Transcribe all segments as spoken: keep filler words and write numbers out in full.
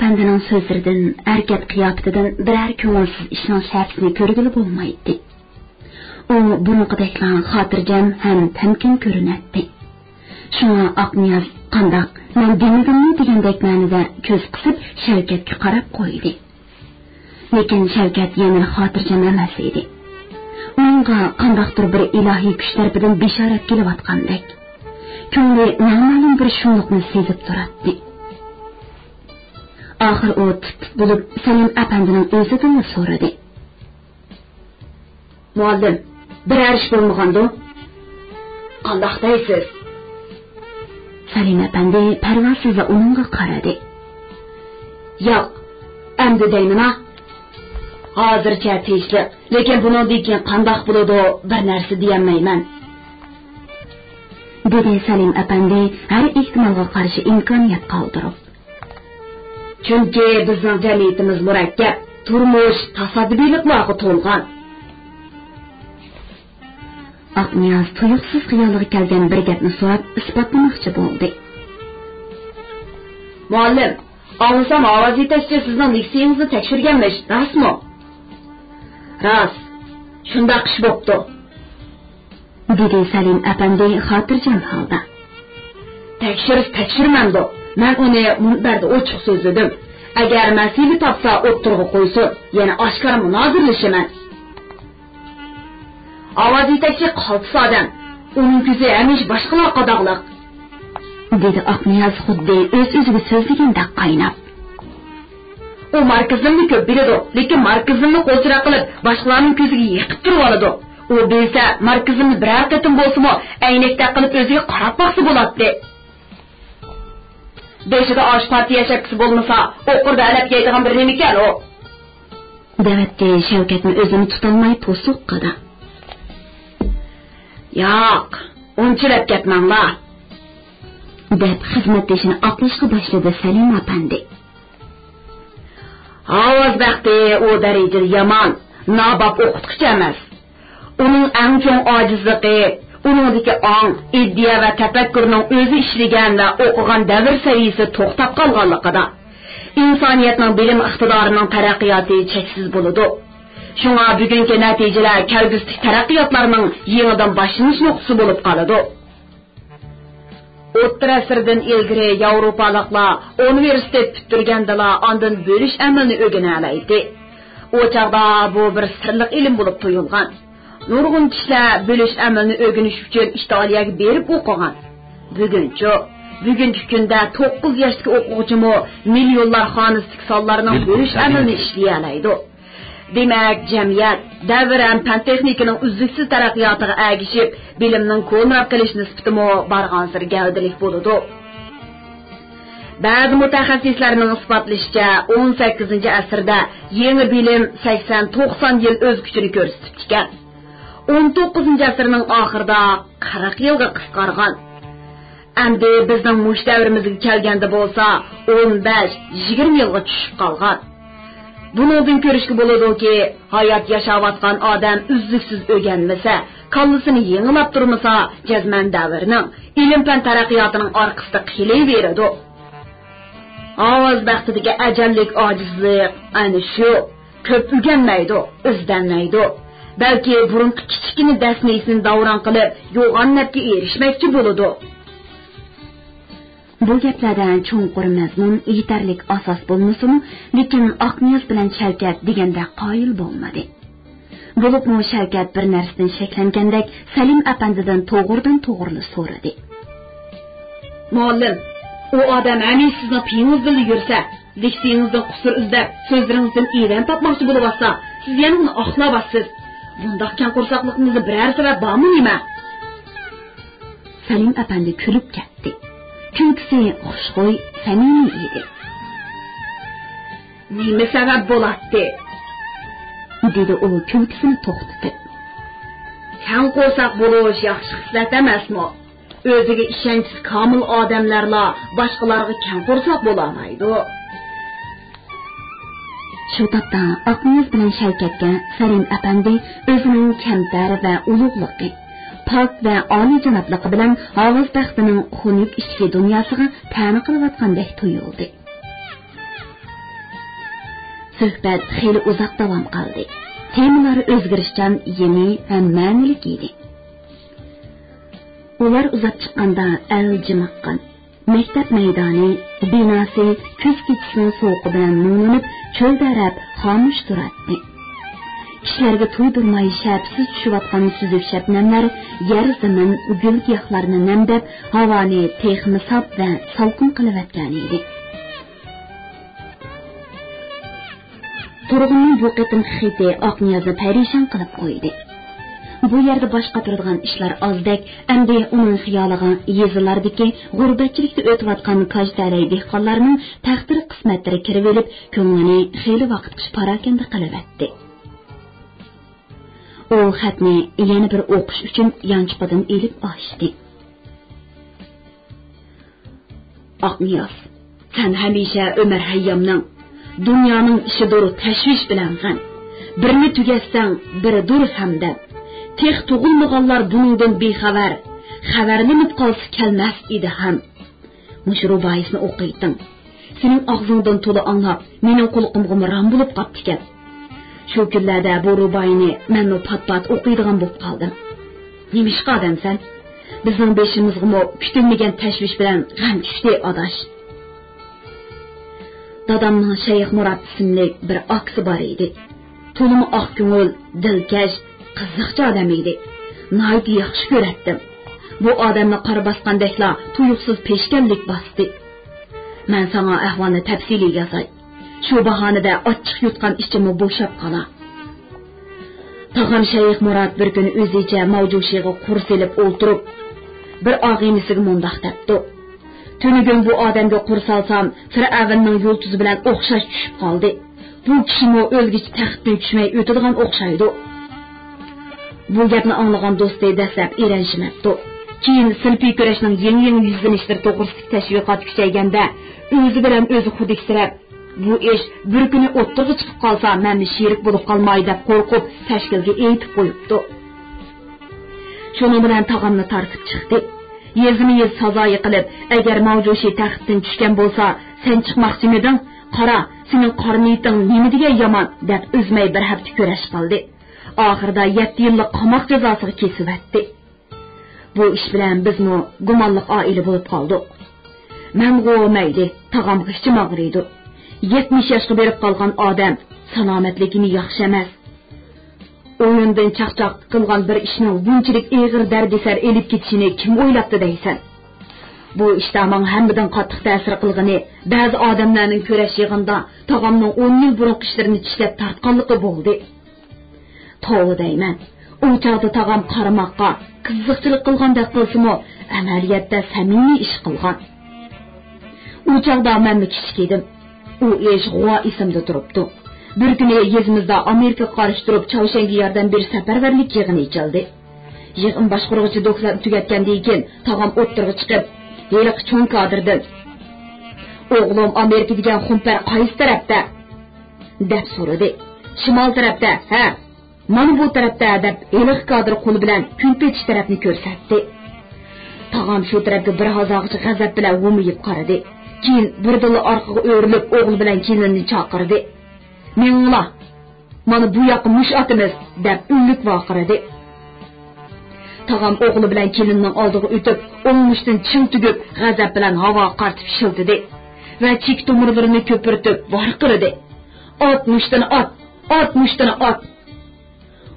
ئەپەندىنىڭ سۆزلىرىدىن، ھەرىكەت قىياپىتىدىن بىرەر كۆڭۈلسىز ئىشنىڭ شەپىسىنى كۆرگىلى بولمايتتى. ئۇ بۇرۇنقىدەكلا خاتىرجەم ھەم تەمكىن كۆرۈنەتتى. شۇڭا ئاقنىياز «قانداق، مەن دېمىدىممۇ؟» دېگەندەك مەنىدە كۆز قىسىپ شەۋكەتكە قاراپ قويدى. لېكىن شەۋكەت يەنىلا خاتىرجەم ئەمەس ئىدى. ئۇنىڭغا قانداقتۇر بىر ئىلاھىي كۈچ تەرىپىدىن بېشارەت كېلىۋاتقاندەك. كۆڭلى نامەلۇم بىر شۇملۇقنى سېزىپ تۇراتتى. ئاخىر ئۇ تىت-تىت بولۇپ سەلىم ئەپەندىنىڭ ئۆزىدىنلا سورىدى. مۇئەللىم، بىرەر ئىش بولمىغاندۇ؟ قانداق دەيسىز؟ سەلىم ئەپەندى پەرۋاسىزلا ئۇنىڭغا قارىدى. ياق، ئەمدى دەيمىنا؟ ھازىرچە تىنچلىق، لېكىن بۇنىڭدىن كېيىن قانداق بولىدۇ، بىر نەرسە دېيەلمەيمەن. دېدى سەلىم ئەپەندى ھەر ئېھتىمالغا قارشى ئىمكانىيەت قالدۇرۇپ. چۈنكى بىزنىڭ جەمئىيىتىمىز مۇرەككەپ، تۇرمۇش تاسادىپىيلىقلارغا تولغان. ئاقنىياز تۇيۇقسىز خىيالىغا كەلگەن بىر گەپنى سوراپ ئىسپاتلىماقچى بولدى. مۇئەللىم، ئاڭلىسام ئاۋاز يېتەكچى سىزنىڭ لېكسىيىڭىزنى تەكشۈرگەنمىش، راستمۇ؟ راست، شۇنداق ئىش بوپتۇ. دېدى سەلىم ئەپەندى خاتىرجەم ھالدا. تەكشۈرسە تەكشۈرمەمدۇ؟ مەن ئۇنى مۇنبەردە ئوچۇق سۆزلىدىم. ئەگەر مەسىلە تاپسا ئوتتۇرىغا قويسۇن، يەنە ئاشكارا مۇنازىرىلىشىمەن. ئاۋاز يېتەكچى قالتىس ئادەم. ئۇنىڭ كۆزى ھەمىشە باشقىلارغا قاداقلىق. دېدى ئاقنىياز خۇددى ئۆز-ئۆزىگە سۆزلىگەندەك قايناپ. ئۇ ماركسىزمنى كۆپ بىلىدۇ، لېكىن ماركسىزمنى قولچىراغ قىلىپ، باشقىلارنىڭ كۆزىگە يېقىپ تۇرۇۋالىدۇ. ئۇ بىلسە، ماركسىزمنى بىرەر قېتىم بولسىمۇ ئەينەكتەك قىلىپ ئۆزىگە قاراپ باقسا بولاتتى. بېشىدا ئاشۇ پارتىيە شەپكىسى بولمىسا، ئوقۇردا ئەلەپ يەيدىغان بىر نېمىكەن ئۇ؟ دەۋەتتى شەۋكەتمۇ ئۆزىنى تۇتالماي توسۇققىدا. ياق، ئۇنچىلەپ كەتمەڭلار. دەپ خىزمەتدىشىنى ئاقلاشقا باشلىدى سەلىم ئەپەندى. ئاۋاز بەختى ئۇ دەرىجىدە يامان، ناباب ئوقۇتقۇچى ئەمەس. ئۇنىڭ ئەڭ چوڭ ئاجىزلىقى، ئۇنىڭدىكى ئاڭ، ئىدىيە ۋە تەپەككۇرنىڭ ئۆزى ئىشلىگەن ۋە ئوقۇغان دەۋر سەۋىيىسى توختاپ قالغانلىقىدا. ئىنسانىيەتنىڭ بىلىم ئىقتىدارىنىڭ تەرەققىياتى چەكسىز بولىدۇ. شۇڭا بۈگۈنكى نەتىجىلەر كەلگۈسىدىكى تەرەققىياتلارنىڭ يېڭىدىن باشلىنىش نۇقتىسى بولۇپ قالىدۇ. ئوتتۇرا ئەسىردىن ئىلگىرى ياۋروپالىقلار ئۇنىۋېرسىتېت پۈتتۈرگەندىلا ئاندىن بۆلۈش ئەمىلىنى ئۆگىنەلەيتتى. ئۇ چاغدا بۇ بىر سىرلىق ئىلىم بولۇپ تۇيۇلغان. نۇرغۇن كىشىلەر بۆلۈش ئەمىلىنى ئۆگىنىش ئۈچۈن ئىتالىيەگە بېرىپ ئوقۇغان. بۈگۈنچۇ؟ بۈگۈنكى كۈندە توققۇز ياشتىكى ئوقۇغۇچىمۇ مىليونلار خانىسىدىكى سانلارنىڭ بۆلۈش ئەمىلىنى ئىشلىيەلەيدۇ. دېمەك، جەمئىيەت، دەۋر ھەم پەن-تېخنىكىنىڭ ئۈزلۈكسىز تەرەققىياتىغا ئەگىشىپ، بىلىمنىڭ كونىراپ قېلىش نىسبىتىمۇ بارغانسېرى گەۋدىلىك بولىدۇ. بەزى مۇتەخەسسىسلەرنىڭ ئىسپاتلىشىچە، ئون سەككىزىنچى ئەسىردە يېڭى بىلىم سەكسەن توقسان يىل ئۆز كۈچىنى كۆرسىتىپتىكەن. ئون توققۇزىنچى ئەسىرنىڭ ئاخىرىدا قىرىق يىلغا قىسقارغان. ئەمدى بىزنىڭ مۇشۇ دەۋرىمىزگە كەلگەندە بولسا، ئون بەش، يىگىرمە يىلغا چۈشۈپ قالغان. بۇنىڭدىن كۆرۈشكە بولىدۇكى، ھايات ياشاۋاتقان ئادەم ئۈزلۈكسىز ئۆگەنمىسە، كاللىسىنى يېڭىلاپ تۇرمىسا، جەزمەن دەۋرنىڭ، ئىلىم-پەن تەرەققىياتىنىڭ ئارقىسىدا قېلىۋېرىدۇ. ئاۋاز بەختىدىكى ئەجەللىك ئاجىزلىق ئەنە شۇ. كۆپ ئۆگەنمەيدۇ، ئىزدەنمەيدۇ. بەلكى بۇرۇنقى كىچىككىنە دەسمىيىسىنى داۋراڭ قىلىپ، يوغان نەپكە ئېرىشمەكچى بولىدۇ. بۇ گەپلەردە چوڭقۇر مەزمۇن، يېتەرلىك ئاساس بولمىسىمۇ، لېكىن ئاقنىياز بىلەن شەۋكەت دېگەندەك قايىل بولمىدى. بولۇپمۇ شەۋكەت بىر نەرسىدىن شەكلەنگەندەك سەلىم ئەپەندىدىن توغرىدىن توغرىلا سورىدى. مۇئەللىم، ئۇ ئادەم ھەمىشە سىزنىڭ پېيىڭىزدىنلا يۈرسە، لېكسىيىڭىزدىن قۇسۇر ئىزدەپ، سۆزلىرىڭىزدىن ئىدەم تاپماقچى بولۇۋاتسا، سىز يەنە ئۇنى ئاقلاۋاتسىز. بۇنداق كەڭ قورساقلىقىڭىزدا بىرەر سەۋەب بارمۇ نېمە؟ سەلىم ئەپەندى كۈلۈپ كەتتى. كۈلكىسى خۇشخۇي، سەمىمىي ئىدى. نېمە سەۋەب بولاتتى؟ دېدى ئۇ كۈلكىسىنى توختىتىپ. كەڭ قورساق بولۇش ياخشى خىسلەت ئەمەسمۇ؟ ئۆزىگە ئىشەنچىسى كامىل ئادەملەرلا باشقىلارغا كەڭ قورساق بولالايدۇ. شۇ تاپتا ئاقمۇيۇز بىلەن شەۋكەتكە سەلىم ئەپەندى ئۆزىنىڭ كەمتەر ۋە ئۇلۇغلۇقى، پاك ۋە ئالىيجانابلىقى بىلەن ھاۋاز بەختىنىڭ خۇنۈك ئىچكى دۇنياسىغا تەنە قىلىۋاتقاندەك تۇيۇلدى. سۆھبەت خېلى ئۇزاق داۋام قىلدى. تېمىلار ئۆزگىرىشچان، يېڭى ھەم مەنىلىك ئىدى. ئۇلار ئۇزاپ چىققاندا ئەل جىمىققان. مەكتەپ مەيدانى، بىناسى كۈز كېچىسىنىڭ سوغۇقى بىلەن مۇڭلىنىپ، چۆلدەرەپ خامۇش تۇراتتى. كىشىلەرگە تۇيدۇرماي شەپىسىز چۈشۈۋاتقان سۈزۈك شەبنەملەر يەر-زېمىن، گۈل-گىياھلارنى نەمدەپ، ھاۋانى تېخىمۇ ساپ ۋە سالقىن قىلىۋەتكەن ئىدى. تۇرغۇننىڭ بۇ قېتىمقى خېتى ئاقنىيازنى پەرىشان قىلىپ قويدى. بۇ يەردە باش قاتۇرىدىغان ئىشلار ئازدەك، ئەمدى ئۇنىڭ خىيالىغا يېزىلاردىكى غۇربەتچىلىكتە ئۆتۈۋاتقان كاج تەلەي دېھقانلارنىڭ تەقدىر-قىسمەتلىرى كىرىۋېلىپ، كۆڭلىنى خېلى ۋاقىتقىچە پاراكەندە قىلىۋەتتى. ئۇ خەتنى يەنە بىر ئوقۇش ئۈچۈن يانچۇقىدىن ئېلىپ ئاچتى. ئاقنىياز، سەن ھەمىشە ئۆمەر ھەييامنىڭ، «دۇنيانىڭ ئىشىدۇر تەشۋىش بىلەن غەم، بىرنى تۈگەتسەڭ، بىرىدۇر ھەمدەم. تېخى تۇغۇلمىغانلار بۇنىڭدىن بىخەۋەر، خەۋەرلىنىپ قالسا كەلمەس ئىدى ھەم.» مۇشۇ رۇبائىيسىنى ئوقۇيتتىڭ. سېنىڭ ئاغزىڭدىن تولا ئاڭلاپ، مېنىڭ قۇلىقىمغىمۇ رام بولۇپ قاپتىكەن. شۇ كۈنلەردە بۇ رۇبائىينى مەنمۇ پات-پات ئوقۇيدىغان بولۇپ قالدىم. نېمىشقا ئادەمسەن؟ بىزنىڭ بېشىمىزغىمۇ كۈتۈلمىگەن تەشۋىش بىلەن غەم چۈشتى، ئاداش. دادامنىڭ شەيخ مۇرات ئىسىملىك بىر ئاكىسى بار ئىدى. تولىمۇ ئاق كۆڭۈل، دىلكەش، قىزىقچى ئادەم ئىدى. ناھايىتى ياخشى كۆرەتتىم. بۇ ئادەمنى قارا باسقاندەكلا تۇيۇقسىز پېشكەللىك باستى. مەن ساڭا ئەھۋالنى تەپسىلىي يازاي. شۇ باھانىدە ئاچچىق يۇتقان ئىچىممۇ بوشاپ قالا. تاغام شەيخ مۇرات بىر كۈنى ئۆزىچە ماۋجۇشىغا قۇر سېلىپ ئولتۇرۇپ، بىر ئاغىنىسىگە مۇنداق دەپتۇ: «تۈنۈگۈن بۇ ئادەمگە قۇر سالسام، فىرئەۋننىڭ يۇلتۇزى بىلەن ئوخشاش چۈشۈپ قالدى. بۇ كىشىمۇ ئۆلگۈچە تەختتىن چۈشمەي ئۆتىدىغان ئوخشايدۇ.» بۇ گەپنى ئاڭلىغان دوستى دەسلەپ ئېرەنشىمەپتۇ. كېيىن سىنىپىي كۈرەشنىڭ يېڭى-يېڭى يۈزلىنىشلىرى توغرىسىدىكى تەشۋىقات كۈچەيگەندە، ئۆزى بىلەن ئۆزى خۇدۈكسىرەپ، «بۇ ئىش بىر كۈنى ئوتتۇرىغا چىقىپ قالسا، مەنمۇ شېرىك بولۇپ قالماي» دەپ قورقۇپ، تەشكىلگە ئېيتىپ قويۇپتۇ. شۇنىڭ بىلەن تاغامنى تارتىپ چىقتى. يېزىمۇ يېزا سازايى قىلىپ، «ئەگەر ماۋجۇشى تەختتىن چۈشكەن بولسا، سەن چىقماقچىمىدىڭ؟ قارا، سېنىڭ قارا نىيىتىڭ نېمە دېگەن يامان!» دەپ ئۈزمەي بىر ھەپتە كۈرەش قىلدى. ئاخىرىدا يەتتە يىللىق قاماق جازاسىغا كېسىۋەتتى. بۇ ئىش بىلەن بىزمۇ گۇمانلىق ئائىلە بولۇپ قالدۇق. مەنغۇ مەيلى، تاغامغا ئىچىم ئاغرىيدۇ. يەتمىش ياشقا بېرىپ قالغان ئادەم سالامەتلىكىمۇ ياخشى ئەمەس. ئويۇندىن چاقچاق قىلغان بىر ئىشنىڭ بۇنچىلىك ئېغىر دەردىسەر ئېلىپ كېتىشىنى كىم ئويلاپتۇ دەيسەن؟ بۇ ئىشتا ماڭا ھەممىدىن قاتتىق تەسىر قىلغىنى، بەزى ئادەملەرنىڭ كۆرەش يىغىنىدا تاغامنىڭ ئون يىل بۇرۇنقى ئىشلىرىنى چىشلەپ تارتقانلىقى بولدى. توۋا دەيمەن. ئۇ چاغدا تاغام قارىماققا، قىزىقچىلىق قىلغاندەك قىلسىمۇ، ئەمەلىيەتتە سەمىمىي ئىش قىلغان. ئۇ چاغدا مەنمۇ كىچىك ئىدىم. ئۇ ئىش غۇۋا ئېسىمدە تۇرۇپتۇ. بىر كۈنى يېزىمىزدا ئامېرىكىغا قارشى تۇرۇپ چاۋشيەنگە ياردەم بېرىش سەپەرۋەرلىك يىغىنى ئېچىلدى. يىغىن باشقۇرغۇچى دوكلاتنى تۈگەتكەندىن كېيىن، تاغام ئوتتۇرىغا چىقىپ، ھېلىقى چوڭ كادىردىن: «ئوغلۇم، ئامېرىكا دېگەن خۇمپەر قايسى تەرەپتە؟» دەپ سورىدى. «شىمال تەرەپتە.» «ھە، مانا بۇ تەرەپتە» دەپ، ھېلىقى كادىر قولى بىلەن كۈلپە ئېتىش تەرەپنى كۆرسەتتى. تاغام شۇ تەرەپكە بىر ھازاغىچە غەزەپ بىلەن ھومىيىپ قارىدى. كېيىن بىردىنلا ئارقىغا ئۆرۈلۈپ، ئوغلى بىلەن كېلىنىنى چاقىردى. «مېڭىڭلار! مانا بۇ ياققا مۇش ئاتىمىز!» دەپ ئۈنلۈك ۋارقىرىدى. تاغام ئوغلى بىلەن كېلىننىڭ ئالدىغا ئۆتۈپ، ئوڭ مۇشتىنى چىڭ تۈگۈپ، غەزەپ بىلەن ھاۋاغا قارىتىپ شىلتىدى ۋە چېكە تومۇرلىرىنى كۆپۈرتۈپ ۋارقىرىدى: «ئات مۇشتىنى ئات! ئات مۇشتىنى ئات!»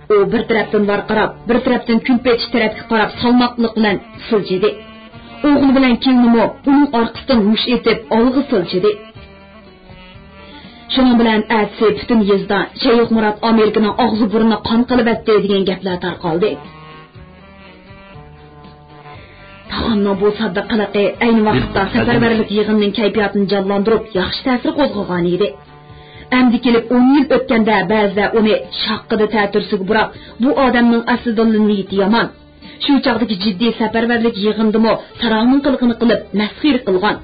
ئۇ بىر تەرەپتىن ۋارقىراپ، بىر تەرەپتىن كۈلپە ئېتىش تەرەپكە قاراپ سالماقلىق بىلەن سىلجىدى. ئوغلى بىلەن كېلىنىمۇ ئۇنىڭ ئارقىسىدىن مۇش ئېتىپ ئالغا سىلجىدى. شۇنىڭ بىلەن ئەتىسى پۈتۈن يېزىدا «شەيخ مۇرات ئامېرىكىنىڭ ئاغزى بۇرنىنى قان قىلىۋەتتى» دېگەن گەپلەر تارقالدى. تاغامنىڭ بۇ ساددا قىلىقى ئەينى ۋاقىتتا سەپەرۋەرلىك يىغىنىنىڭ كەيپىياتىنى جانلاندۇرۇپ، ياخشى تەسىر قوزغىغان ئىدى. ئەمدى كېلىپ ئون يىل ئۆتكەندە، بەزىلەر ئۇنى شاققىدە تەتۈرىسىگە بۇراپ، بۇ ئادەمنىڭ ئەسلىدىنلا نىيىتى يامان. شۇ چاغدىكى جىددىي سەپەرۋەرلىك يىغىندىمۇ ساراڭنىڭ قىلىقىنى قىلىپ، مەسخىرە قىلغان.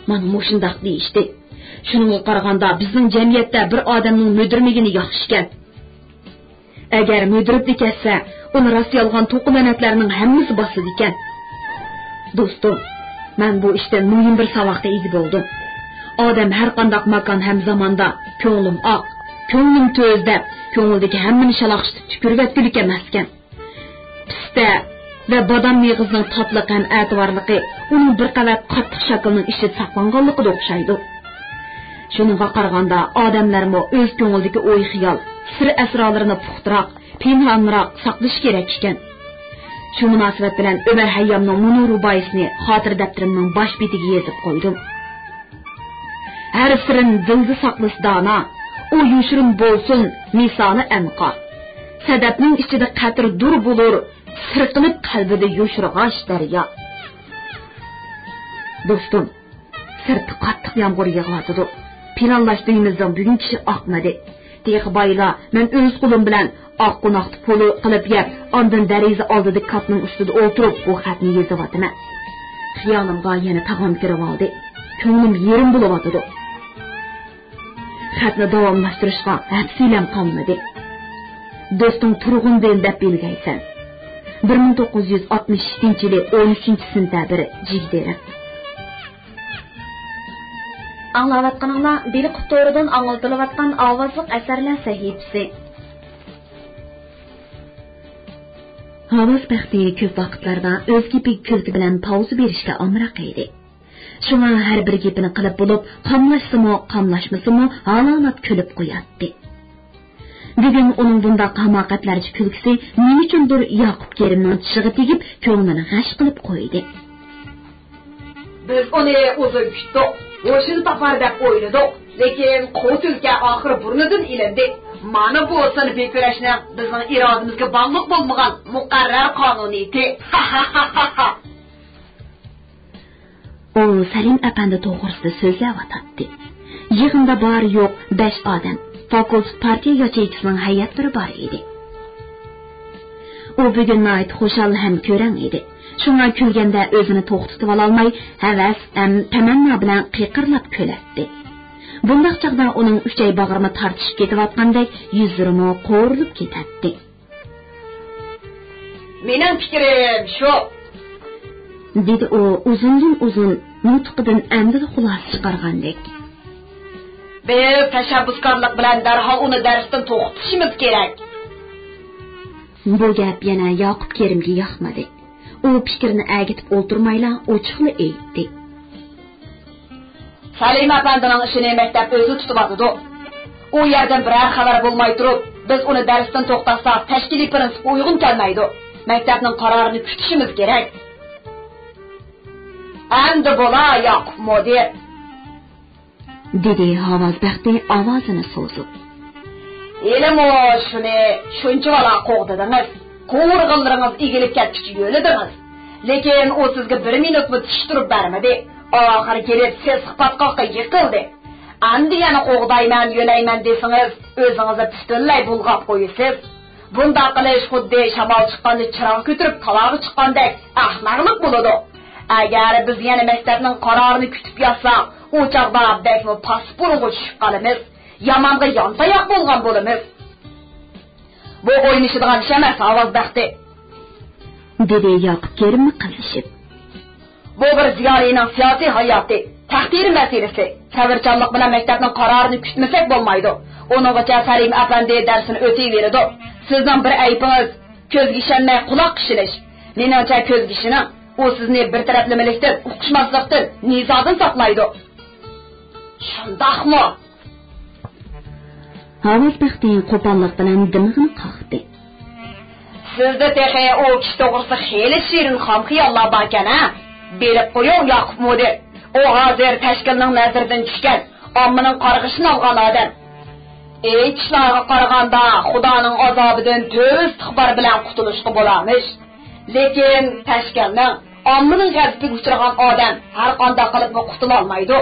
مانا مۇشۇنداق دېيىشتى. شۇنىڭغا قارىغاندا، بىزنىڭ جەمئىيەتتە بىر ئادەمنىڭ مۈدۈرمىگىنى ياخشىكەن. ئەگەر مۈدۈرۈپلا كەتسە، ئۇنى راست-يالغان توقۇ-لەنەتلەرنىڭ ھەممىسى باسىدىكەن. دوستۇم، مەن بۇ ئىشتىن مۇھىم بىر ساۋاققا ئىگە بولدۇم. ئادەم ھەرقانداق ماكان ھەم زاماندا كۆڭلۈم ئاق، كۆڭلۈم تۈز دەپ، كۆڭلىدىكى ھەممىنى شالاقشىتىپ تۈكۈرۈۋەتكۈلۈك ئەمەسكەن. پىستە ۋە بادام مېغىزىنىڭ تاتلىق ھەم ئەتىۋارلىقى ئۇنىڭ بىر قەۋەت قاتتىق شاكىلىنىڭ ئىچىدە ساقلانغانلىقىدا ئوخشايدۇ. شۇنىڭغا قارىغاندا، ئادەملەرمۇ ئۆز كۆڭلىدىكى ئوي-خىيال، سىر-ئەسرالىرىنى پۇختىراق، پىنھانراق ساقلىشى كېرەك ئىكەن. شۇ مۇناسىۋەت بىلەن ئۆمەر ھەييامنىڭ مۇنۇ رۇبائىيىسىنى خاتىرە دەپتىرىمنىڭ باش بېتىگە يېزىپ قويدۇم. ھەر سىرىن دىلدا ساقلىسا دانا، ئۇ يوشۇرۇن بولسۇن مىسالى ئەنقا. سەدەپنىڭ ئىچىدە قەترە دۇر بولۇر، سىرقىلىپ قەلبىدە يوشۇرغاچ دەريا. دوستۇم، سىرتتا قاتتىق يامغۇر يېغىۋاتىدۇ. پىلانلاش ئۆيىمىزنىڭ بۈگۈن چىشى ئاقمىدى. تېخى بايىلا مەن ئۆز قولۇم بىلەن ئاق قوناقتا پولۇ قىلىپ يەپ، ئاندىن دېرىزە ئالدىدىكى كاتنىڭ ئۈستىدە ئولتۇرۇپ بۇ خەتنى يېزىۋاتىمەن. خىيالىمغا يەنە تاغام كىرىۋالدى. كۆڭلۈم يېرىم بولۇۋاتىدۇ. خەتنى داۋاملاشتۇرۇشقا ھەپسىلەم قالمىدى. دوستۇڭ تۇرغۇندىن دەپ بىلگەيسەن. بىر مىڭ توققۇز يۈز ئاتمىش ئىككىنچى يىلى ئون ئۈچىنچى سېنتەبىر، جىگدىرە. ئاڭلاۋاتقىنىڭلار بېلىق تورىدىن ئاڭلىتىلىۋاتقان ئاۋازلىق ئەسەرلەر سەھىپىسى. ھاۋاز بەختى كۆپ ۋاقىتلاردا ئۆز گېپىگە كۈلكە بىلەن پاۋزا بېرىشكە ئامراق ئىدى. شۇڭا ھەر بىر گېپىنى قىلىپ بولۇپ، قاملاشسىمۇ، قاملاشمىسىمۇ، ھالاناپ كۈلۈپ قوياتتى. بۈگۈن ئۇنىڭ بۇنداق ھاماقەتلەرچە كۈلكىسى نېمە ئۈچۈندۇر ياقۇپ كېرىمنىڭ چىشىغا تېگىپ، كۆڭلىنى غەش قىلىپ قويدى. بىز ئۇنى ئۇزۇن كۈتتۇق، ھوشىنى تاپار دەپ ئويلىدۇق، لېكىن قۇۋ تۈلكە ئاخىرى بۇرنىدىن ئېلىندى. مانا بۇ سىنىپىي كۈرەشنىڭ بىزنىڭ ئىرادىمىزگە باغلىق بولمىغان مۇقەررەر قانۇنىيىتى. ئۇ سەلىم ئەپەندى توغرىسىدا سۆزلەۋاتاتتى. يىغىندا بار يوق بەش ئادەم، فاكۇلتېت پارتىيە ياچېيكىسىنىڭ ھەيئەتلىرى بار ئىدى. ئۇ بۈگۈن ناھايىتى خۇشال ھەم كۆرەڭ ئىدى. شۇڭا كۈلگەندە ئۆزىنى توختىتىۋالالماي، ھەۋەس ھەم تەمەننا بىلەن قىقىرلاپ كۈلەتتى. بۇنداق چاغدا ئۇنىڭ ئۈچەي باغرىمۇ تارتىشىپ كېتىۋاتقاندەك، يۈزلىرىمۇ قورۇلۇپ كېتەتتى. مېنىڭ پىكرىم شۇ، دېدى ئۇ ئۇزۇندىن ئۇزۇن نۇتقىدىن ئەمدىلا خۇلاسە چىقارغاندەك. بىز تەشەببۇسكارلىق بىلەن دەرھال ئۇنى دەرستىن توختىتىشىمىز كېرەك. بۇ گەپ يەنە ياقۇپ كېرىمگە ياقمىدى. ئۇ پىكرىنى ئەگىتىپ ئولتۇرمايلا ئوچۇقلا ئېيتتى. سەلىم ئەپەندىنىڭ ئىشىنى مەكتەپ ئۆزى تۇتۇۋاتىدۇ. ئۇ يەردىن بىرەر خەۋەر بولماي تۇرۇپ، بىز ئۇنى دەرستىن توختاتساق، تەشكىلىي پىرىنسىپقا ئۇيغۇن كەلمەيدۇ. مەكتەپنىڭ قارارىنى كۈتۈشىمىز كېرەك. ئەمدى بولا، ياقۇپ مۇدىر، دېدى ھاۋاز بەختى ئاۋازىنى سوزۇپ. ھېلىمۇ شۇنى شۇنچىۋالا قوغدىدىڭىز، قوۋۇرغانلىرىڭىز ئېگىلىپ كەتكۈچە يۆلىدىڭىز. لېكىن ئۇ سىزگە بىر مىنۇتمۇ تىك تۇرۇپ بەرمىدى. ئاخىرى كېلىپ سېسىق پاتقاققا يىقىلدى. ئەمدى يەنە قوغدايمەن، يۆلەيمەن دېسىڭىز، ئۆزىڭىزنى پۈتۈنلەي بۇلغاپ قويىسىز. بۇنداق قىلىش خۇددى شامال چىققاندا چىراغ كۆتۈرۈپ تالاغا چىققاندەك ئەخمەقلىق بولىدۇ. ئەگەر بىز يەنە مەكتەپنىڭ قارارىنى كۈتۈپ ياتساق، ئۇ چاغدا بەكمۇ پاس بۇرۇنغا چۈشۈپ قالىمىز. يامانغا يانتاياق بولغان بولىمىز. بۇ ئوينىشىدىغان ئىش ئەمەس، ئاۋاز بەختى، دېدى ياقۇپ كېرىممۇ قىزىشىپ. بۇ بىر زىيالىينىڭ سىياسىي ھاياتى، تەقدىرى مەسىلىسى. سەۋرچانلىق بىلەن مەكتەپنىڭ قارارىنى كۈتمىسەك بولمايدۇ. ئۇنىڭغىچە سەلىم ئەپەندى دەرسىنى ئۆتۈۋېرىدۇ. سىزنىڭ بىر ئەيىبىڭىز، كۆزگە ئىشەنمەي قۇلاققا ئىشىنىش. مېنىڭچە كۆزگە ئىشىنىڭ. ئۇ سىزنى بىر تەرەپلىمىلىكتىن، ئۇقۇشماسلىقتىن، نىزادىن ساقلايدۇ. شۇنداقمۇ؟ ھاۋاز بەختى قوپاللىق بىلەن دىمىقىنى قاقتى. سىزدە تېخى ئۇ كىشى توغرىسىدا خېلى شېرىن خام خىياللار باركەن ھە؟ بىلىپ قويۇڭ ياقۇپ مۇدىر. ئۇ ھازىر تەشكىلنىڭ نەزىرىدىن چۈشكەن، ئاممىنىڭ قارغىشىنى ئالغان ئادەم. ئېيتىشلارغا قارىغاندا، خۇدانىڭ ئازابىدىن تۆۋە ئىستىغپار بىلەن قۇتۇلۇشقا بولارمىش. لېكىن تەشكىلنىڭ، ئاممىنىڭ غەزىپىگە ئۇچرىغان ئادەم ھەرقانداق قىلىپمۇ قۇتۇلالمايدۇ.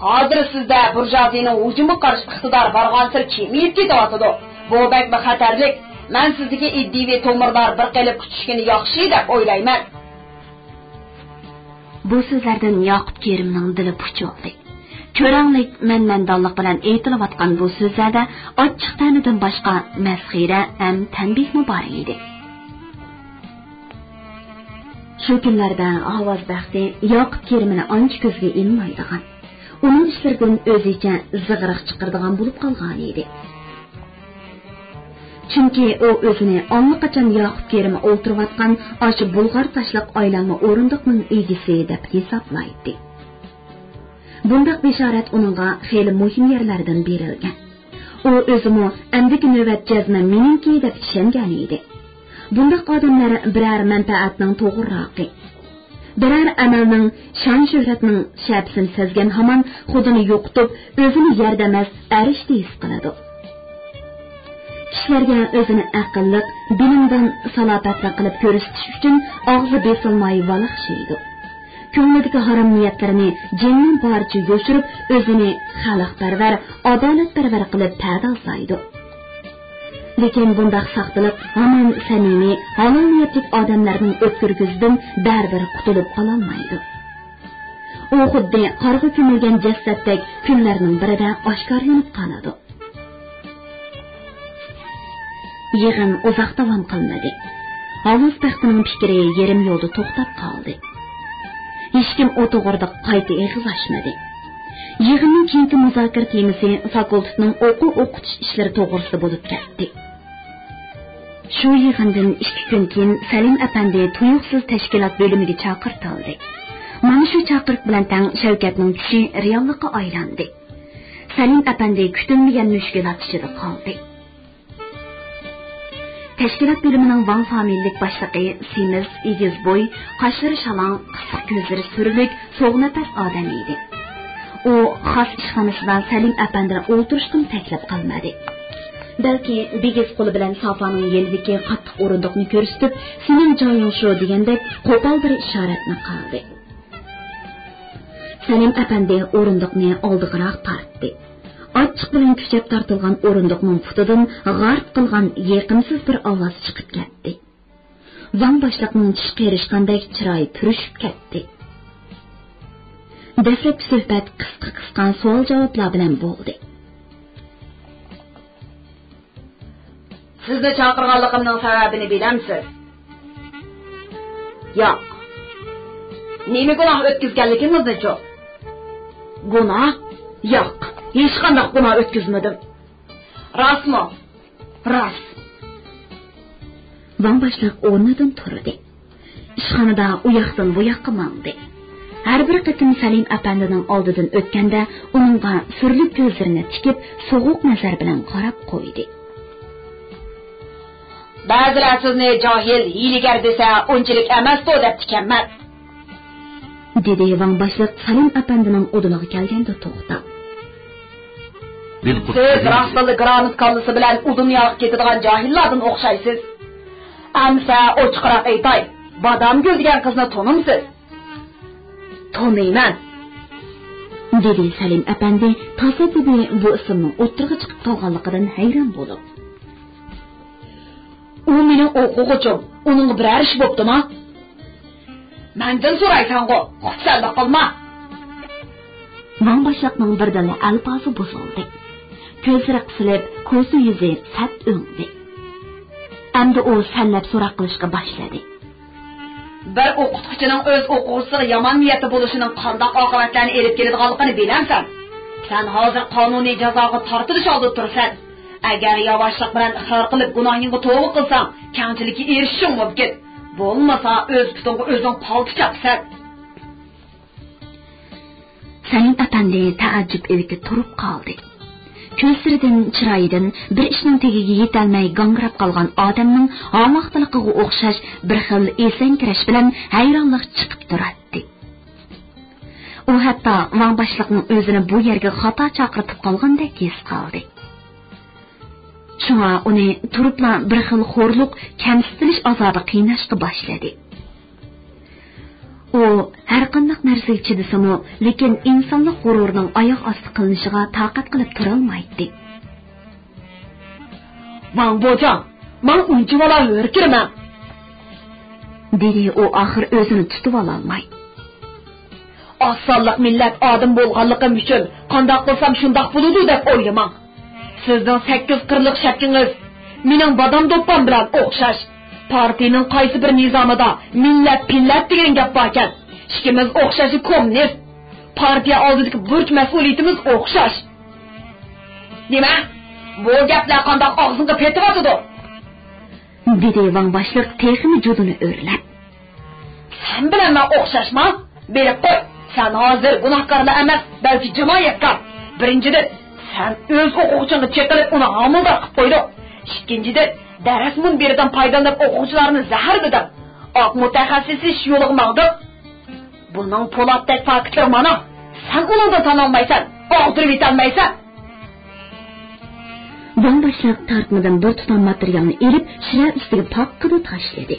ھازىر سىزدە بۇرژۇئازىنىڭ ھۇجۇمغا قارشى ئىقتىدارى بارغانسېرى كېمىيىپ كېتىۋاتىدۇ. بۇ بەكمۇ خەتەرلىك. مەن سىزدىكى ئىدىيىۋى تومۇرلار بىر قېلىپقا چۈشكىنى ياخشى دەپ ئويلايمەن. بۇ سۆزلەردىن ياقۇپ كېرىمنىڭ دىلى پۇچۇلدى. كۆرەڭلىك، مەنمەندانلىق بىلەن ئېيتىلىۋاتقان بۇ سۆزلەردە ئاچچىق تەنىدىن باشقا مەسخىرە ھەم تەنبىھمۇ بار ئىدى. شۇ كۈنلەردە ئاۋاز بەختى ياقۇپ كېرىمنى ئانچە كۆزگە ئىلمايدىغان. ئۇنىڭ ئىشلىرىدىن ئۆزىچە زىغرىق چىقىرىدىغان بولۇپ قالغانىدى. چۈنكى ئۇ ئۆزىنى ئاللىقاچان ياقۇپ كېرىمى ئولتۇرۇۋاتقان ئاشۇ بۇلغار تاشلىق ئايلانما ئورۇندۇقنىڭ ئىگىسى دەپ ھېسابلايتتى. بۇنداق بېشارەت ئۇنىڭغا خېلى مۇھىم يەرلەردىن بېرىلگەن. ئۇ ئۆزىمۇ ئەمدىكى نۆۋەت جەزمەن مېنىڭكى دەپ ئىشەنگەنىدى. بۇنداق ئادەملەر بىرەر مەنپەئەتنىڭ توغرىراقى، بىرەر ئەمەلنىڭ شان-شۆھرەتنىڭ شەپىسىنى سەزگەن ھامان خۇدىنى يوقىتىپ، ئۆزىنى يەردە ئەمەس، ئەرشتە ھېس قىلىدۇ. كىشىلەرگە ئۆزىنى ئەقىللىق، بىلىمدان سالاپەتلىك قىلىپ كۆرسىتىش ئۈچۈن ئاغزى بېسىلماي ۋالاقشايدۇ. كۆڭلىدىكى ھارام نىيەتلىرىنى جېنىنىڭ بارىچە يوشۇرۇپ، ئۆزىنى خەلقپەرۋەر، ئادالەتپەرۋەر قىلىپ پەردازلايدۇ. لېكىن بۇنداق ساختىلىق ھامان سەمىمىي، ھالال نىيەتلىك ئادەملەرنىڭ ئۆتكۈر كۆزىدىن بەرىبىر قۇتۇلۇپ قالالمايدۇ. ئۇ خۇددى قارغا كۆمۈلگەن جەسەتتەك كۈنلەرنىڭ بىرىدە ئاشكارىلىنىپ قالىدۇ. يىغىن ئۇزاق داۋام قىلمىدى. ھاۋاز بەختىنىڭ پىكرى يېرىم يولدا توختاپ قالدى. ھېچكىم ئۇ توغرىدا قايتا ئېغىز ئاچمىدى. يىغىننىڭ كېيىنكى مۇزاكىرە تېمىسى فاكۇلتېتنىڭ ئوقۇ ئوقۇتۇش ئىشلىرى توغرىسىدا بولۇپ كەتتى. شۇ يىغىندىن ئىككى كۈن كېيىن سەلىم ئەپەندى تۇيۇقسىز تەشكىلات بۆلۈمىگە چاقىرتىلدى. مانا شۇ چاقىرىق بىلەن تەڭ شەۋكەتنىڭ چۈشى رېئاللىققا ئايلاندى. سەلىم ئەپەندى كۈتۈلمىگەن مۈشكۈلات ئىچىدە قالدى. تەشكىلات بۆلۈمىنىڭ ۋاڭ فامىلىلىك باشلىقى سېمىز، ئېگىز بوي، قاشلىرى شالاڭ، قىسىق كۆزلىرى سۈرلۈك، سوغ نەپەس ئادەم ئىدى. ئۇ خاس ئىشخانىسىدا سەلىم ئەپەندىنى ئولتۇرۇشقىمۇ تەكلىپ قىلمىدى. بەلكى بىگىز قولى بىلەن سافانىڭ يېنىدىكى قاتتىق ئورۇندۇقنى كۆرسىتىپ، سېنىڭ جايىڭ شۇ دېگەندەك قوپال بىر ئىشارەتنى قىلدى. سەلىم ئەپەندى ئورۇندۇقنى ئالدىغىراق تارتتى. ئاچچىق بىلەن كۈچەپ تارتىلغان ئورۇندۇقنىڭ پۇتىدىن غارت قىلغان يېقىمسىز بىر ئاۋاز چىقىپ كەتتى. ۋاڭ باشلىقنىڭ چىش قېرىشقاندەك چىرايى پۈرۈشۈپ كەتتى. دەسلەپكى سۆھبەت قىسقا-قىسقا سوئال-جاۋابلار بىلەن بولدى. سىزنى چاقىرغانلىقىمنىڭ سەۋەبىنى بىلەمسىز؟ ياق. نېمە گۇناھ ئۆتكۈزگەنلىكىڭىزنىچۇ؟ گۇناھ؟ ياق، ھېچقانداق گۇناھ ئۆتكۈزمىدىم. راستمۇ؟ راست. ۋاڭ باشلىق ئورنىدىن تۇردى. ئىشخانىدا ئۇ ياقتىن بۇ ياققا ماڭدى. ھەر بىر قېتىم سەلىم ئەپەندىنىڭ ئالدىدىن ئۆتكەندە، ئۇنىڭغا سۈرلۈك كۆزلىرىنى تىكىپ، سوغۇق نەزەر بىلەن قاراپ قويدى. بەزىلەر سىزنى جاھىل، ھىيلىگەر دېسە، ئۇنچىلىك ئەمەستۇ دەپتىكەنمەن. دېدى ۋاڭ باشلىق سەلىم ئەپەندىنىڭ ئۇدۇلىغا كەلگەندە توختاپ. سىز راستلا گرانت كاللىسى بىلەن ئۇدۇم ياغا كېتىدىغان جاھىللاردىن ئوخشايسىز. ئەمسە ئوچۇقراق ئېيتاي، بادامگۈل دېگەن قىزنى تونۇمسىز؟ تونۇيمەن، دېدى سەلىم ئەپەندى تاسادىپىي بۇ ئىسىمنىڭ ئوتتۇرىغا چىقىپ قالغانلىقىدىن ھەيران بولۇپ. ئۇ مېنىڭ ئوقۇغۇچۇم، ئۇنىڭغا بىرەر ئىش بوپتۇما؟ مەندىن سورايسەنغۇ، خۇپسەنلىك قىلما. ۋاڭ باشلىقنىڭ بىردىنلا ئەلپازى بۇزۇلدى. كۆزلىرى قىسىلىپ، كوسا يۈزى سەت ئۆڭدى. ئەمدى ئۇ سەنلەپ سوراق قىلىشقا باشلىدى. بىر ئوقۇتقۇچىنىڭ ئۆز ئوقۇغۇچىسىغا يامان نىيەتتە بولۇشىنىڭ قانداق ئاقىۋەتلەرنى ئېلىپ كېلىدىغانلىقىنى بىلەمسەن؟ سەن ھازىر قانۇنىي جازاغا تارتىلىش ئالدىدا تۇرىسەن. ئەگەر ياۋاشلىق بىلەن ئىقرار قىلىپ گۇناھىڭغا توبا قىلساڭ، كەڭچىلىككە ئېرىشىشىڭ مۇمكىن. بولمىسا ئۆز پۇتۇڭغا ئۆزۈڭ پالتا چاپىسەن. سەلىم ئەپەندى تەئەججۈپ ئېۋىتى تۇرۇپ قالدى. كۆزلىرىدىن، چىرايىدىن بىر ئىشنىڭ تېگىگە يېتەلمەي گاڭگىراپ قالغان ئادەمنىڭ ھاۋاختىلىقىغا ئوخشاش بىر خىل ئېسەڭكىرەش بىلەن ھەيرانلىق چىقىپ تۇراتتى. ئۇ ھەتتا ۋاڭ باشلىقنىڭ ئۆزىنى بۇ يەرگە خاتا چاقىرتىپ قالغاندەك ھېس قىلدى. شۇڭا ئۇنى تۇرۇپلا بىر خىل خورلۇق، كەمسىتىلىش ئازابى قىيناشقا باشلىدى. ئۇ ھەرقانداق نەرسىگە چىدىسىمۇ، لېكىن ئىنسانلىق غۇرۇرىنىڭ ئاياغ ئاستى قىلىنىشىغا تاقەت قىلىپ تۇرالمايتتى. ۋاڭ بوجاڭ، ماڭ ئۇنچىۋالا ھۆركىرىمەڭ، دېدى ئۇ ئاخىر ئۆزىنى تۇتۇۋالالماي. ئاز سانلىق مىللەت ئادەم بولغانلىقىم ئۈچۈن قانداق قىلسام شۇنداق بولىدۇ دەپ ئويلىماڭ. سىزنىڭ سەككىز قىرلىق شەپكىڭىز مېنىڭ بادام دوپپام بىلەن ئوخشاش. پارتىيىنىڭ قايسى بىر نىزامىدا مىللەت پىللەت دېگەن گەپ باركەن؟ ئىككىمىز ئوخشاش كوممۇنىست. پارتىيە ئالدىدىكى بۇرچ مەسئۇلىيىتىمىز ئوخشاش. نېمە؟ بۇ گەپلەر قانداق ئاغزىڭغا پېتىۋاتىدۇ؟ دېدى ۋاڭ باشلىق تېخىمۇ جۇدۇنى ئۆرلەپ. سەن بىلەن مەن ئوخشاشما؟ بىلىپ قوي، سەن ھازىر گۇناھكارلا ئەمەس، بەلكى جىنايەتكار. بىرىنچىدىن، سەن ئۆز ئوقۇغۇچىڭغا چېقىلىپ، ئۇنى ھامىلىدار قىلىپ قويدۇڭ. ئىككىنچىدىن، دەرس مۇنبىرىدىن پايدىلىنىپ ئوقۇغۇچىلارنى زەھەرلىدىڭ. ئاق مۇتەخەسسىسلىشىش يولىغا ماڭدىڭ. بۇنىڭ پولاتتەك پاكىتلىرى مانا. سەن ئۇنىڭدىن تانالمايسەن، ئاغدۇرۇۋېتەلمەيسەن. ۋاڭ باشلىق تارتمىدىن بىر تۇتام ماتېرىيالنى ئېلىپ، شىرە ئۈستىگە پاققىدە تاشلىدى.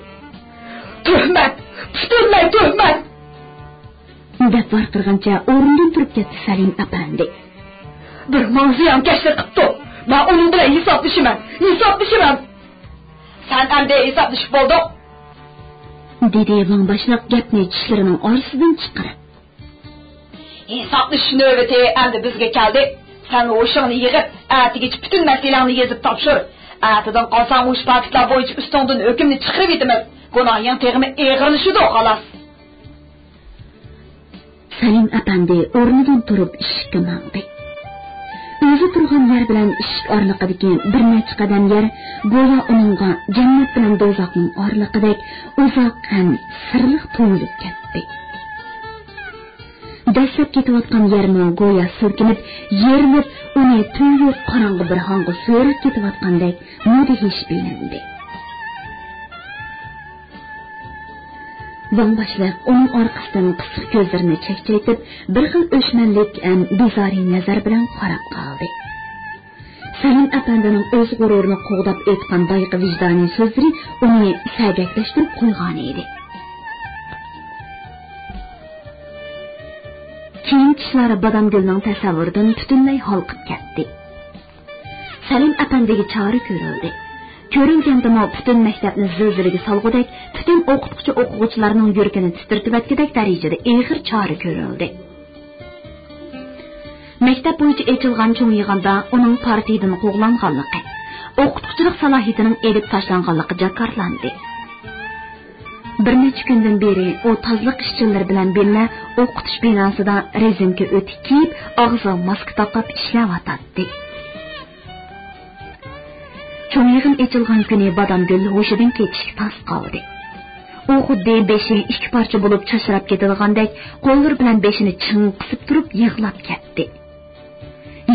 تۆھمەت! پۈتۈنلەي تۆھمەت! دەپ ۋارقىرىغىنىچە ئورنىدىن تۇرۇپ كەتتى سەلىم ئەپەندى. بىر ماڭا زىيانكەشلىك قىپتۇ. مەن ئۇنىڭ بىلەن ھېسابلىشىمەن، ھېسابلىشىمەن. سەن ئەمدى ھېسابلىشىپ بولدۇق. دېدى ۋاڭ باشلىق گەپنى چىشلىرىنىڭ ئارىسىدىن چىقىرىپ. ھېسابلىشىش نۆۋىتى ئەمدى بىزگە كەلدى. سەن ھوشۇڭنى يىغىپ، ئەتىگىچە پۈتۈن مەسىلەڭنى يېزىپ تاپشۇر. ئەتىدىن قالساڭ مۇشۇ پاكىتلار بويىچە ئۈستۈڭدىن ھۆكۈمنى چىقىرىۋېتىمىز. گۇناھىڭ تېخىمۇ ئېغىرلىشىدۇ، خالاس. سەلىم ئەپەندى ئورنىدىن تۇرۇپ ئىشىككە ماڭدى. ئۆزى تۇرغان يەر بىلەن ئىشىك ئارىلىقىدىكى بىر نەچچە قەدەم يەر گويا ئۇنىڭغا جەننەت بىلەن دوزاخنىڭ ئارىلىقىدەك ئۇزاق ھەم سىرلىق تۇيۇلۇپ كەتتى. دەسسەپ كېتىۋاتقان يەرمۇ گويا سۈركىنىپ، يېرىلىپ، ئۇنى تۈۋى يوق قاراڭغۇ بىر ھاڭغا سۆرەپ كېتىۋاتقاندەك مۇدھىش بىلىندى. ۋاڭ باشلىق ئۇنىڭ ئارقىسىدىن قىسىق كۆزلىرىنى چەكچەيتىپ، بىر خىل ئۆچمەنلىك ھەم بىزارىي نەزەر بىلەن قاراپ قالدى. سەلىم ئەپەندىنىڭ ئۆز غۇرۇرىنى قوغداپ ئېيتقان بايىقى ۋىجدانىي سۆزلىرى ئۇنى سەگەكلەشتۈرۈپ قويغانىدى. كېيىنكى ئىشلار بادامگۈلنىڭ تەسەۋۋۇرىدىن پۈتۈنلەي ھالقىپ كەتتى. سەلىم ئەپەندىگە چارە كۆرۈلدى. كۆرۈلگەندىمۇ پۈتۈن مەكتەپنى زىلزىلىگە سالغۇدەك، پۈتۈن ئوقۇتقۇچى ئوقۇغۇچىلارنىڭ يۈرىكىنى تىترىتىۋەتكۈدەك دەرىجىدە ئېغىر چارە كۆرۈلدى. مەكتەپ بويىچە ئېچىلغان چوڭ يىغىندا ئۇنىڭ پارتىيىدىن قوغلانغانلىقى، ئوقۇتقۇچىلىق سالاھىيىتىنىڭ ئېلىپ تاشلانغانلىقى جاكارلاندى. بىر نەچچە كۈندىن بېرى ئۇ تازىلىق ئىشچىلىرى بىلەن بىللە ئوقۇتۇش بىناسىدا رېزىنكە ئۆتۈك كىيىپ، ئاغزىغا ماسكا تاقاپ ئىشلەۋاتاتتى. چوڭ يىغىن ئېچىلغان كۈنى بادامگۈل ھوشىدىن كېتىشكە تاس قالدى. ئۇ خۇددى بېشى ئىككى پارچە بولۇپ چاچراپ كېتىدىغاندەك قوللىرى بىلەن بېشىنى چىڭ قىسىپ تۇرۇپ يىغلاپ كەتتى.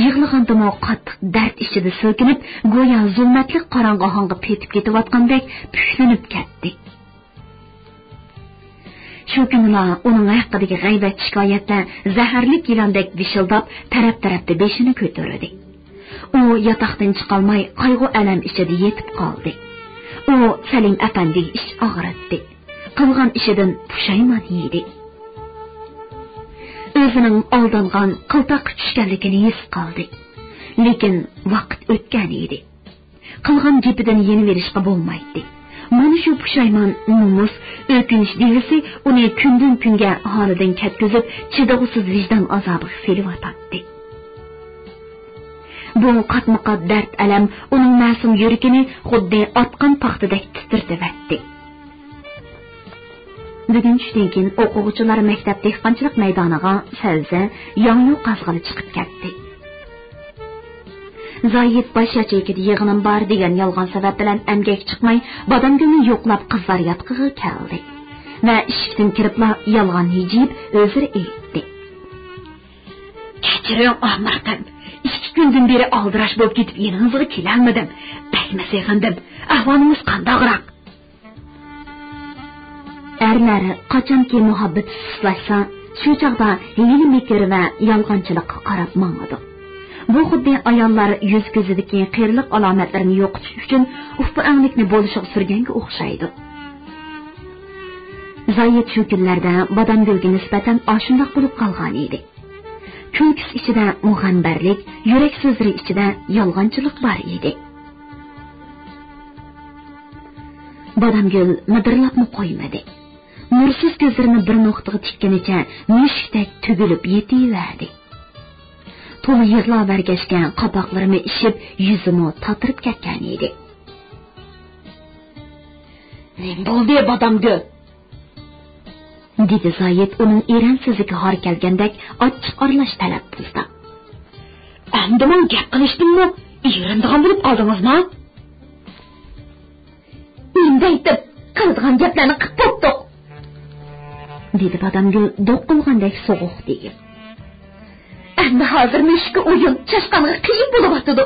يىغلىغاندىمۇ قاتتىق دەرد ئىچىدە سىلكىنىپ، گويا زۇلمەتلىك قاراڭغۇ ھاڭغا پېتىپ كېتىۋاتقاندەك پۈكلىنىپ كەتتى. شۇ كۈنىلا ئۇنىڭ ھەققىدىكى غەيۋەت شىكايەتلەر زەھەرلىك يىلاندەك ۋىشىلداپ، تەرەپ-تەرەپتە بېشىنى كۆتۈردى. ئۇ ياتاقتىن چىقالماي، قايغۇ-ئەلەم ئىچىدە يېتىپ قالدى. ئۇ سەلىم ئەپەندىگە ئىچ ئاغرىتتى. قىلغان ئىشىدىن پۇشايمان يېدى. ئۆزىنىڭ ئالدانغان، قىلتاققا چۈشكەنلىكىنى ھېس قىلدى. لېكىن ۋاقىت ئۆتكەن ئىدى. قىلغان گېپىدىن يېنىۋېلىشقا بولمايتتى. مانا شۇ پۇشايمان، نومۇس، ئۆكۈنۈش دېۋىسى ئۇنى كۈندىن-كۈنگە ھالىدىن كەتكۈزۈپ، چىدىغۇسىز ۋىجدان ئازابىغا سېلىۋاتاتتى. بۇ قاتمۇقات دەرد-ئەلەم ئۇنىڭ مەسۇم يۈرىكىنى خۇددى ئاتقان پاختىدەك تىترىتىۋەتتى. بۈگۈن چۈشتىن كېيىن ئوقۇغۇچىلار مەكتەپ دېھقانچىلىق مەيدانىغا سەۋزە، ياڭيۇ قازغىلى چىقىپ كەتتى. زاھىت باش ياچېيكىدا يىغىنىم بار دېگەن يالغان سەۋەب بىلەن ئەمگەككە چىقماي، بادامگۈلنى يوقلاپ قىزلار ياتىقىغا كەلدى ۋە ئىشىكتىن كىرىپلا يالغان ھىجىيىپ ئۆزرە ئېيتتى. كەچۈرۈڭ، ئامراقىم. ئىككى كۈندىن بېرى ئالدىراش بولۇپ كېتىپ يېنىڭىزغا كېلەلمىدىم. بەكمۇ سېغىندىم. ئەھۋالىڭىز قانداقراق؟ ئەرلەر قاچانكى مۇھەببىتى سۇسلاشسا، شۇ چاغدا ھىيلە-مىكىر ۋە يالغانچىلىققا قاراپ ماڭىدۇ. بۇ خۇددى ئاياللار يۈز-كۆزىدىكى قېرىلىق ئالامەتلىرىنى يوقىتىش ئۈچۈن ئۇپا-ئەڭلىكنى بولۇشىغا سۈرگەنگە ئوخشايدۇ. زاھىت شۇ كۈنلەردە بادامگۈلگە نىسبەتەن ئاشۇنداق بولۇپ قالغانىدى. كۈلكىسى ئىچىدە مۇغەمبەرلىك، يۈرەك سۆزلىرى ئىچىدە يالغانچىلىق بار ئىدى. بادامگۈل مىدىرلاپمۇ قويمىدى. نۇرسىز كۆزلىرىنى بىر نۇقتىغا تىككىنىچە مۈشۈكتەك تۈگۈلۈپ يېتىۋەردى. تولا يىغلاۋەرگەچكە قاپاقلىرىمۇ ئىششىپ، يۈزىمۇ تاتىرىپ كەتكەنىدى. نېمە بولدى، بادامگۈل؟ دېدى زايىت ئۇنىڭ ئېرەن سۆزىگە ھار كەلگەندەك ئاچچىق ئارىلاش تەلەپپۇزدا. ئەمدىمۇ گەپ قىلىشتىنمۇ ئېرىنىدىغان بولۇپ قالدىڭىزمۇ؟ نېمە دەيتتىم، قىلىدىغان گەپلەرنى قىلىپ بوپتۇق، دېدى بادامگۈل دوق قىلغاندەك سوغۇق دېگىپ. ئەمدى ھازىر مۈشۈككە ئويۇن، چاشقانغا قىيىن بولۇۋاتىدۇ.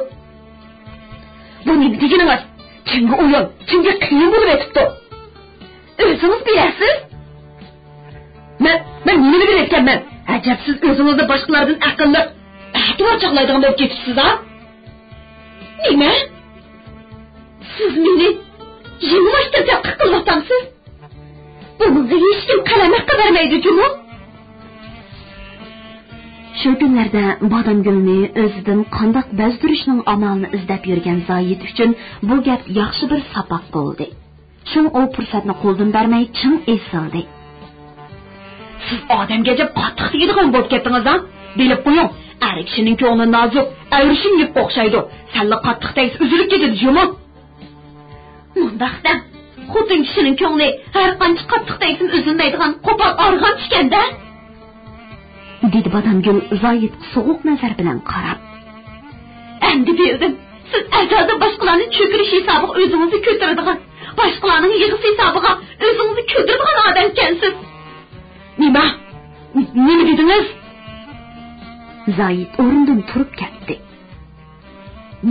بۇ نېمە دېگىنىڭىز؟ كىمگە ئويۇن، كىمگە قىيىن بولۇۋېتىپتۇ؟ ئۆزىڭىز بىلەرسىز. مەن، مەن نېمىنى بىلىۋېتكەنمەن؟ ئەجەب سىز ئۆزىڭىزنى باشقىلاردىن ئەقىللىق، ئەتىۋار چاغلايدىغان بولۇپ كېتىپسىز-ھە؟ نېمە؟ سىز مېنى يېڭىباشتىن تەتقىق قىلىۋاتامسىز؟ بۇنىڭغا ھېچكىم قەلەم ھەققى بەرمەيدۇ جۇمۇ. شۇ كۈنلەردە بادامگۈلنى ئۆزىدىن قانداق بەزدۈرۈشنىڭ ئامالىنى ئىزدەپ يۈرگەن زايىت ئۈچۈن بۇ گەپ ياخشى بىر ساپاق بولدى. شۇڭا ئۇ پۇرسەتنى قولدىن بەرمەي چىڭ ئېسىلدى. سىز ئادەمگە ئەجەب قاتتىق تېگىدىغان بولۇپ كەتتىڭىز-ھە؟ بىلىپ قويۇڭ، ئەر كىشىنىڭ كۆڭلى نازۇك، ئەۋرىشىم يۈپ ئوخشايدۇ. سەللا قاتتىق تەگسە ئۈزۈلۈپ كېتىدۇ جۇمۇ. مۇنداق دەڭ، خوتۇن كىشىنىڭ كۆڭلى ھەر قانچە قاتتىق تەگسىمۇ ئۈزۈلمەيدىغان قوپال ئارغامچا ئىكەن-دە. دېدى بادامگۈل زايىتقا سوغۇق نەزەر بىلەن قاراپ. ئەمدى بىلدىم، سىز ئەزەلدىن باشقىلارنى چۆكۈرۈش ھېسابىغا ئۆزىڭىزنى كۆتۈرىدىغان، باشقىلارنىڭ يىغىسى ھېسابىغا ئۆزىڭىزنى كۈلدۈرىدىغان ئادەمكەنسىز. نېمە؟ نېمە دېدىڭىز؟ زايىت ئورنىدىن تۇرۇپ كەتتى.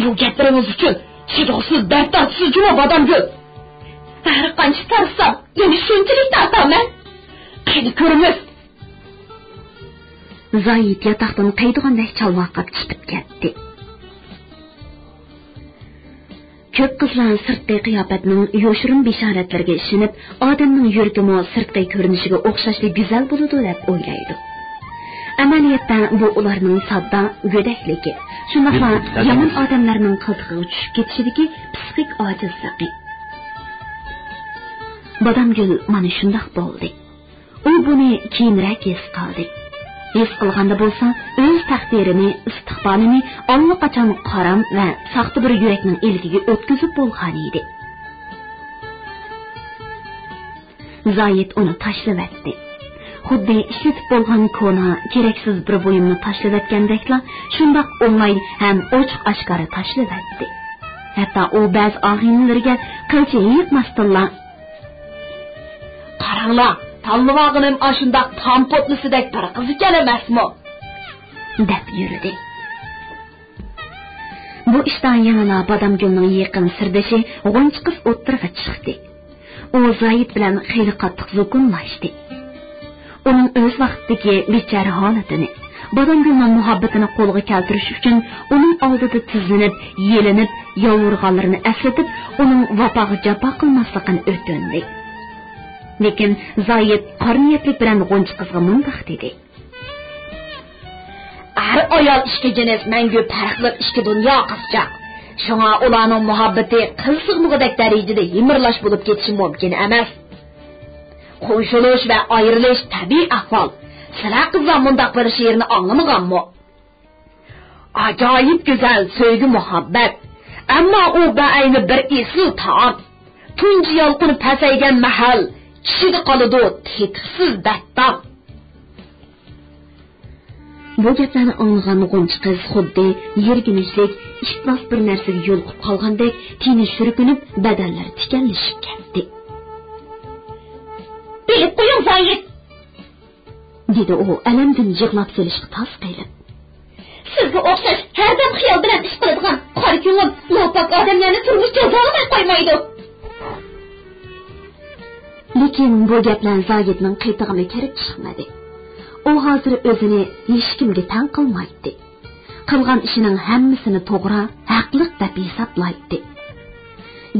بۇ گەپلىرىڭىز ئۈچۈن چىدىغۇسىز دەرد تارتىسىز جۇمۇ، بادامگۈل. ھەر قانچە تارتسام، يەنە شۇنچىلىك تارتامەن. قېنى كۆرىمىز. زايىت ياتاقتىن قېيىدىغاندەك چالۋاقاپ چىقىپ كەتتى. كۆپ قىزلار سىرتقى قىياپەتنىڭ يوشۇرۇن بېشارەتلىرىگە ئىشىنىپ، ئادەمنىڭ يۈرىكىمۇ سىرتقى كۆرۈنۈشىگە ئوخشاشلا گۈزەل بولىدۇ دەپ ئويلايدۇ. ئەمەلىيەتتە بۇ ئۇلارنىڭ ساددا، گۆدەكلىكى، شۇنداقلا يامان ئادەملەرنىڭ قىلتىقىغا چۈشۈپ كېتىشىدىكى پسىخىك ئاجىزلىقى. بادامگۈل مانا شۇنداق بولدى. ئۇ بۇنى كېيىنرەك ھېس قىلدى. ھېس قىلغاندا بولسا، ئۆز تەقدىرىنى، ئىستىقبالىنى ئاللىقاچان قارام ۋە ساختا بىر يۈرەكنىڭ ئىلكىگە ئۆتكۈزۈپ بولغانىدى. زايىت ئۇنى تاشلىۋەتتى. خۇددى ئىشلىتىپ بولغان كونا، كېرەكسىز بىر بۇيۇمنى تاشلىۋەتكەندەكلا، شۇنداق ئوڭاي ھەم ئوچۇق-ئاشكارا تاشلىۋەتتى. ھەتتا ئۇ بەزى ئاغىنىلىرىگە قىلچە ھېيىقماستىنلا، «قاراڭلار، تاللىۋالغىنىم ئاشۇنداق تام پوتلىسىدەك بىر قىز ئىكەن ئەمەسمۇ؟» دەپ يۈردى. بۇ ئىشتا يەنىلا بادامگۈلنىڭ يېقىن سىردىشى غۇنچە قىز ئوتتۇرىغا چىقتى. ئۇ زايىت بىلەن خېلى قاتتىق زوكۇنلاشتى. ئۇنىڭ ئۆز ۋاقتىدىكى بىچارە ھالىتىنى، بادامگۈلنىڭ مۇھەببىتىنى قولغا كەلتۈرۈش ئۈچۈن ئۇنىڭ ئالدىدا تىزلىنىپ، يېلىنىپ، يالۋۇرغانلىرىنى ئەسلىتىپ، ئۇنىڭ ۋاپاغا جاپا قىلماسلىقىنى ئۆتۈندى. لېكىن زايىت قارا نىيەتلىك بىلەن غۇنچە قىزغا مۇنداق دېدى. ئەر-ئايال ئىككى جىنس مەڭگۈ پەرقلىق ئىككى دۇنيا قىزچاق. شۇڭا ئۇلارنىڭ مۇھەببىتى قىل سىغمىغۇدەك دەرىجىدە يىمىرلاش بولۇپ كېتىشى مۇمكىن ئەمەس. قوشۇلۇش ۋە ئايرىلىش تەبىئىي ئەھۋال. سىلەر قىزلار مۇنداق بىر شېئىرنى ئاڭلىمىغانمۇ؟ ئاجايىپ گۈزەل سۆيگۈ مۇھەببەت. ئەمما ئۇ بەئەينى بىر ئېسىل تائام. تۇنجى يالقۇنى پەسەيگەن مەھەل، چىشىدە قالىدۇ تېتىقسىز دەردتام. بۇ گەپلەرنى ئاڭلىغان غۇنچە قىز خۇددى يىرگىنچلىك، ئىپلاس بىر نەرسىگە يولۇقۇپ قالغاندەك تېنى شۈركۈنۈپ، بەدەنلىرى تىكەنلىشىپ كەتتى. بىلىپ قويۇڭ، زايىت! دېدى ئۇ ئەلەمدىن يىغلاپ سېلىشقا تاس قېلىپ. سىزگە ئوخشاش ھەردەم خىيال بىلەن ئىش قىلىدىغان قارا كۆڭۈل، ناپاك ئادەملەرنى تۇرمۇش جازالىماي قويمايدۇ. لېكىن بۇ گەپلەر زايىتنىڭ قېتىغىمۇ كىرىپ چىقمىدى. ئۇ ھازىر ئۆزىنى ھېچكىمگە تەڭ قىلمايتتى. قىلغان ئىشىنىڭ ھەممىسىنى توغرا، ھەقلىق دەپ ھېسابلايتتى.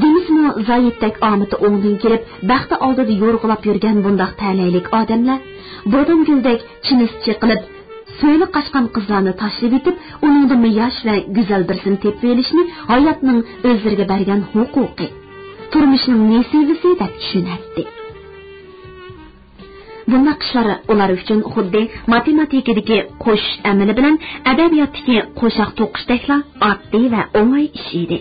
دېمىسىمۇ، زايىتتەك ئامىتى ئوڭدىن كېلىپ، بەختى ئالدىدا يورغىلاپ يۈرگەن بۇنداق تەلەيلىك ئادەملەر بادامگۈلدەك چىنىسى چېقىلىپ، سۆيلە قاچقان قىزلارنى تاشلىۋېتىپ، ئۇنىڭدىنمۇ ياش ۋە گۈزەل بىرسىنى تېپىۋېلىشنى ھاياتنىڭ ئۆزلىرىگە بەرگەن ھوقۇقى، تۇرمۇشنىڭ نېسىۋىسى دەپ چۈشىنەتتى. بۇنداق ئىشلار ئۇلار ئۈچۈن خۇددى ماتېماتىكىدىكى قوشۇش ئەمىلى بىلەن ئەدەبىياتتىكى قوشاق توقۇشتەكلا ئاددىي ۋە ئوڭاي ئىش ئىدى.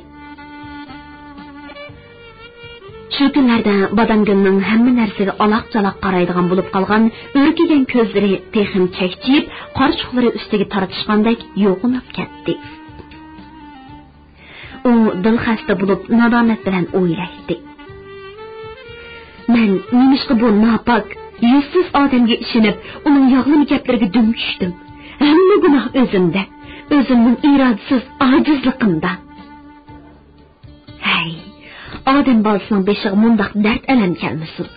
شۇ كۈنلەردە بادامگۈلنىڭ ھەممە نەرسىگە ئالاق-چالاق قارايدىغان بولۇپ قالغان ئۆركىگەن كۆزلىرى تېخىمۇ چەكچىيىپ، قارىچۇقلىرى ئۈستىگە تارتىشقاندەك يوغىناپ كەتتى. ئۇ دىلخەستە بولۇپ، نادامەت بىلەن ئويلايتتى. مەن نېمىشقا بۇ ناپاك، يۈزسىز ئادەمگە ئىشىنىپ، ئۇنىڭ ياغلىما گەپلىرىگە دۈم چۈشتۈم؟ ھەممە گۇناھ ئۆزۈمدە، ئۆزۈمنىڭ ئىرادىسىز ئاجىزلىقىمدا. ھەي، ئادەم بالىسىنىڭ بېشىغا مۇنداق دەرد-ئەلەم كەلمىسۇن.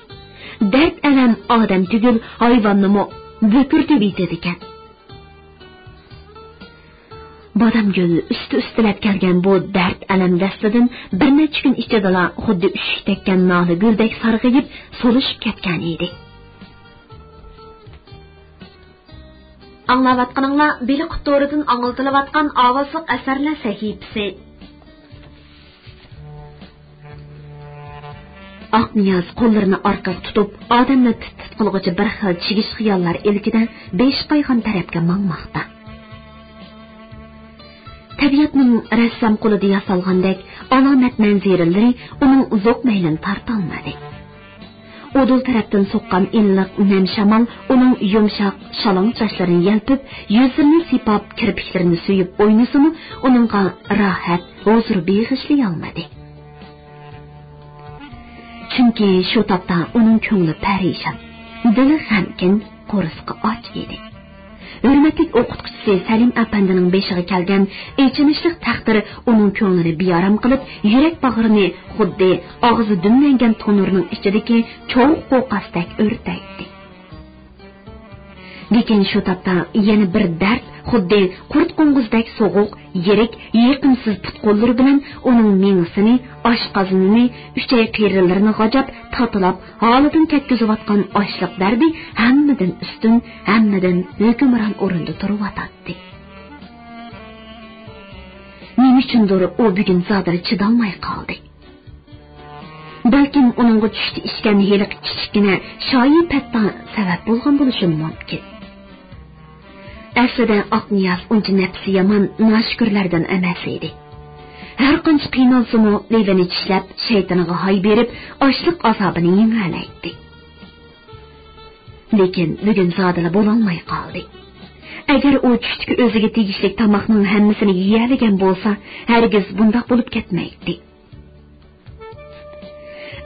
دەرد-ئەلەم ئادەم تۈگۈل، ھايۋاننىمۇ بۆكۈرتۈۋېتىدىكەن. بادامگۈل ئۈستى-ئۈستىلەپ كەلگەن بۇ دەرد-ئەلەم دەستىدىن بىر نەچچە كۈن ئىچىدىلا خۇددى ئۈششۈك تەگكەن نالە گۈلدەك سارغىيىپ، سولۇشۇپ كەتكەن ئىدى. ئاڭلاۋاتقىنىڭلار بېلىق تورىدىن ئاڭلىتىلىۋاتقان ئاۋازلىق ئەسەرلەر سەھىپىسى. ئاقنىياز قوللىرىنى ئارقىغا تۇتۇپ، ئادەمنى تىت-تىت قىلغۇچە بىر خىل چىگىش خىياللار ئىلكىدە بېشى قايغان تەرەپكە ماڭماقتا. تەبىئەتنىڭ رەسسام قولىدا ياسالغاندەك ئالامەت مەنزىرىلىرى ئۇنىڭ زوق مەيلىنى تارتالمىدى. ئۇدۇل تەرەپتىن سوققان ئىللىق نەم شامال ئۇنىڭ يۇمشاق، شالاڭ چاچلىرىنى يەلپۈپ، يۈزلىرىنى سىيپاپ، كىرپىكلىرىنى سۆيۈپ ئوينىسىمۇ، ئۇنىڭغا راھەت، ھۇزۇر بېغىشلىيالمىدى. چۈنكى شۇ تاپتا ئۇنىڭ كۆڭلى پەرىشان، دىلى غەمكىن، قورسىقى ئاچ ئىدى. ھۆرمەتلىك ئوقۇتقۇچىسى سەلىم ئەپەندىنىڭ بېشىغا كەلگەن ئېچىنىشلىق تەقدىر ئۇنىڭ كۆڭلىنى بىئارام قىلىپ، يۈرەك باغرىنى خۇددى ئاغزى دۈملەنگەن تونۇرنىڭ ئىچىدىكى چوغ قوقاستەك ئۆرتەيتتى. لېكىن شۇ تاپتا يەنە بىر دەرد خۇددى قۇرت قوڭغۇزدەك سوغۇق، يىرىك، يېقىمسىز پۇت-قوللىرى بىلەن ئۇنىڭ مېڭىسىنى، ئاشقازىنىنى، ئۈچەي قېرىلىرىنى غاجاپ، تاتىلاپ، ھالىدىن كەتكۈزۈۋاتقان ئاچلىق دەردى ھەممىدىن ئۈستۈن، ھەممىدىن ھۆكۈمران ئورۇندا تۇرۇۋاتاتتى. نېمە ئۈچۈندۇر ئۇ بۈگۈن زادىلا چىدالماي قالدى. بەلكىم ئۇنىڭغا چۈشتە ئىچكەن ھېلىقى كىچىككىنە شايى پەتتا سەۋەب بولغان بولۇشىمۇ مۇمكىن. ئەسلىدە ئاقنىياز ئۇنچە نەپسى يامان، ناشۈكۈرلەردىن ئەمەس ئىدى. ھەر قانچە قىينالسىمۇ، لېۋىنى چىشلەپ، شەيتىنىغا ھاي بېرىپ، ئاچلىق ئازابىنى يېڭەلەيتتى. لېكىن بۈگۈن زادىلا بولالماي قالدى. ئەگەر ئۇ چۈشتىكى ئۆزىگە تېگىشلىك تاماقنىڭ ھەممىسىنى يېيەلىگەن بولسا، ھەرگىز بۇنداق بولۇپ كەتمەيتتى.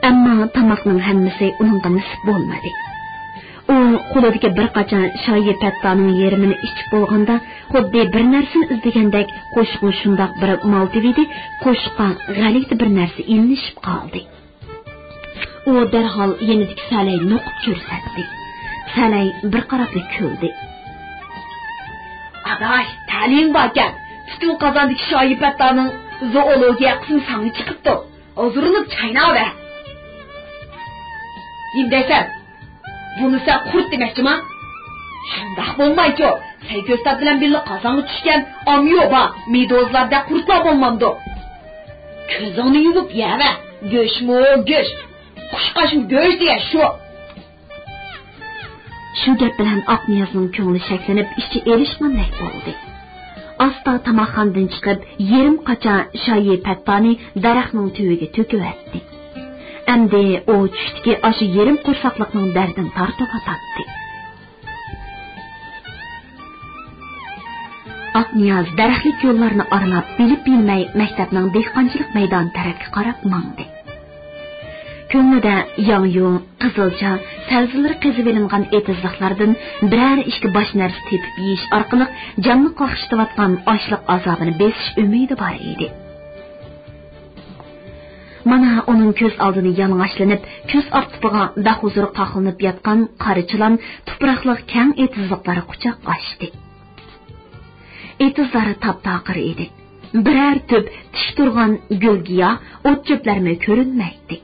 ئەمما تاماقنىڭ ھەممىسى ئۇنىڭغا نېسىپ بولمىدى. ئۇ قولىدىكى بىر قاچا شايى پەتتانىڭ يېرىمىنى ئىچىپ بولغاندا، خۇددى بىر نەرسىنى ئىزدىگەندەك قوشۇقنى شۇنداق بىر مالتىۋىدى، قوشۇققا غەلىتە بىر نەرسە ئىلىشىپ قالدى. ئۇ دەرھال يېنىدىكى سەلەينى نوقۇپ كۆرسەتتى. سەلەي بىر قاراپلا كۈلدى. ئاداش، تەلىيىڭ باركەن، پۈتۈن قازاندىكى شايى پەتتانىڭ زوئولوگىيە قىسمى ساڭا چىقىپتۇ. ھازىرلىنىپ چايناۋەر. نېمە دەيسەن؟ بۇنى سەن قۇرت دېمەكچىما؟ شۇنداق بولمايچۇ. سەن كۆز تاپ بىلەن بىللە قازانغا چۈشكەن ئامىيوبا، مېدۇزلاردەك قۇرتلار بولمامدۇ؟ كۆزۈڭنى يۇمۇپ يەۋە. گۆشمۇ گۆش، قۇشقاچمۇ گۆش دېگەن شۇ. شۇ گەپ بىلەن ئاقنىيازنىڭ كۆڭلى شەكلىنىپ، ئىچى ئېلىشقاندەك بولدى. ئاستا تاماقخانىدىن چىقىپ، يېرىم قاچا شايى پەتتانى دەرەخنىڭ تۈۋىگە تۆكۈۋەتتى. ئەمدى ئۇ چۈشتىكى ئاشۇ يېرىم قورساقلىقنىڭ دەردىنى تارتىۋاتاتتى. ئاقنىياز دەرەخلىك يوللارنى ئارىلاپ، بىلىپ-بىلمەي مەكتەپنىڭ دېھقانچىلىق مەيدانى تەرەپكە قاراپ ماڭدى. كۆڭلىدە ياڭيۇ، قىزىلچا، سەۋزىلىرى قېزىۋېلىنغان ئېتىزلىقلاردىن بىرەر ئىككى باش نەرسە تېپىپ يېيىش ئارقىلىق جاننى قاقشىتىۋاتقان ئاچلىق ئازابىنى بېسىش ئۈمىدى بار ئىدى. مانا ئۇنىڭ كۆز ئالدىدا يالىڭاچلىنىپ، كۈز ئاپتىپىغا بەخۇزۇر قاقلىنىپ ياتقان قارا چىلان تۇپراقلىق كەڭ ئېتىزلىقلار قۇچاق ئاچتى. ئېتىزلار تاپتاقىر ئىدى. بىرەر تۈپ تىك تۇرغان گۈل-گىياھ، ئوت-چۆپلەرمۇ كۆرۈنمەيتتى.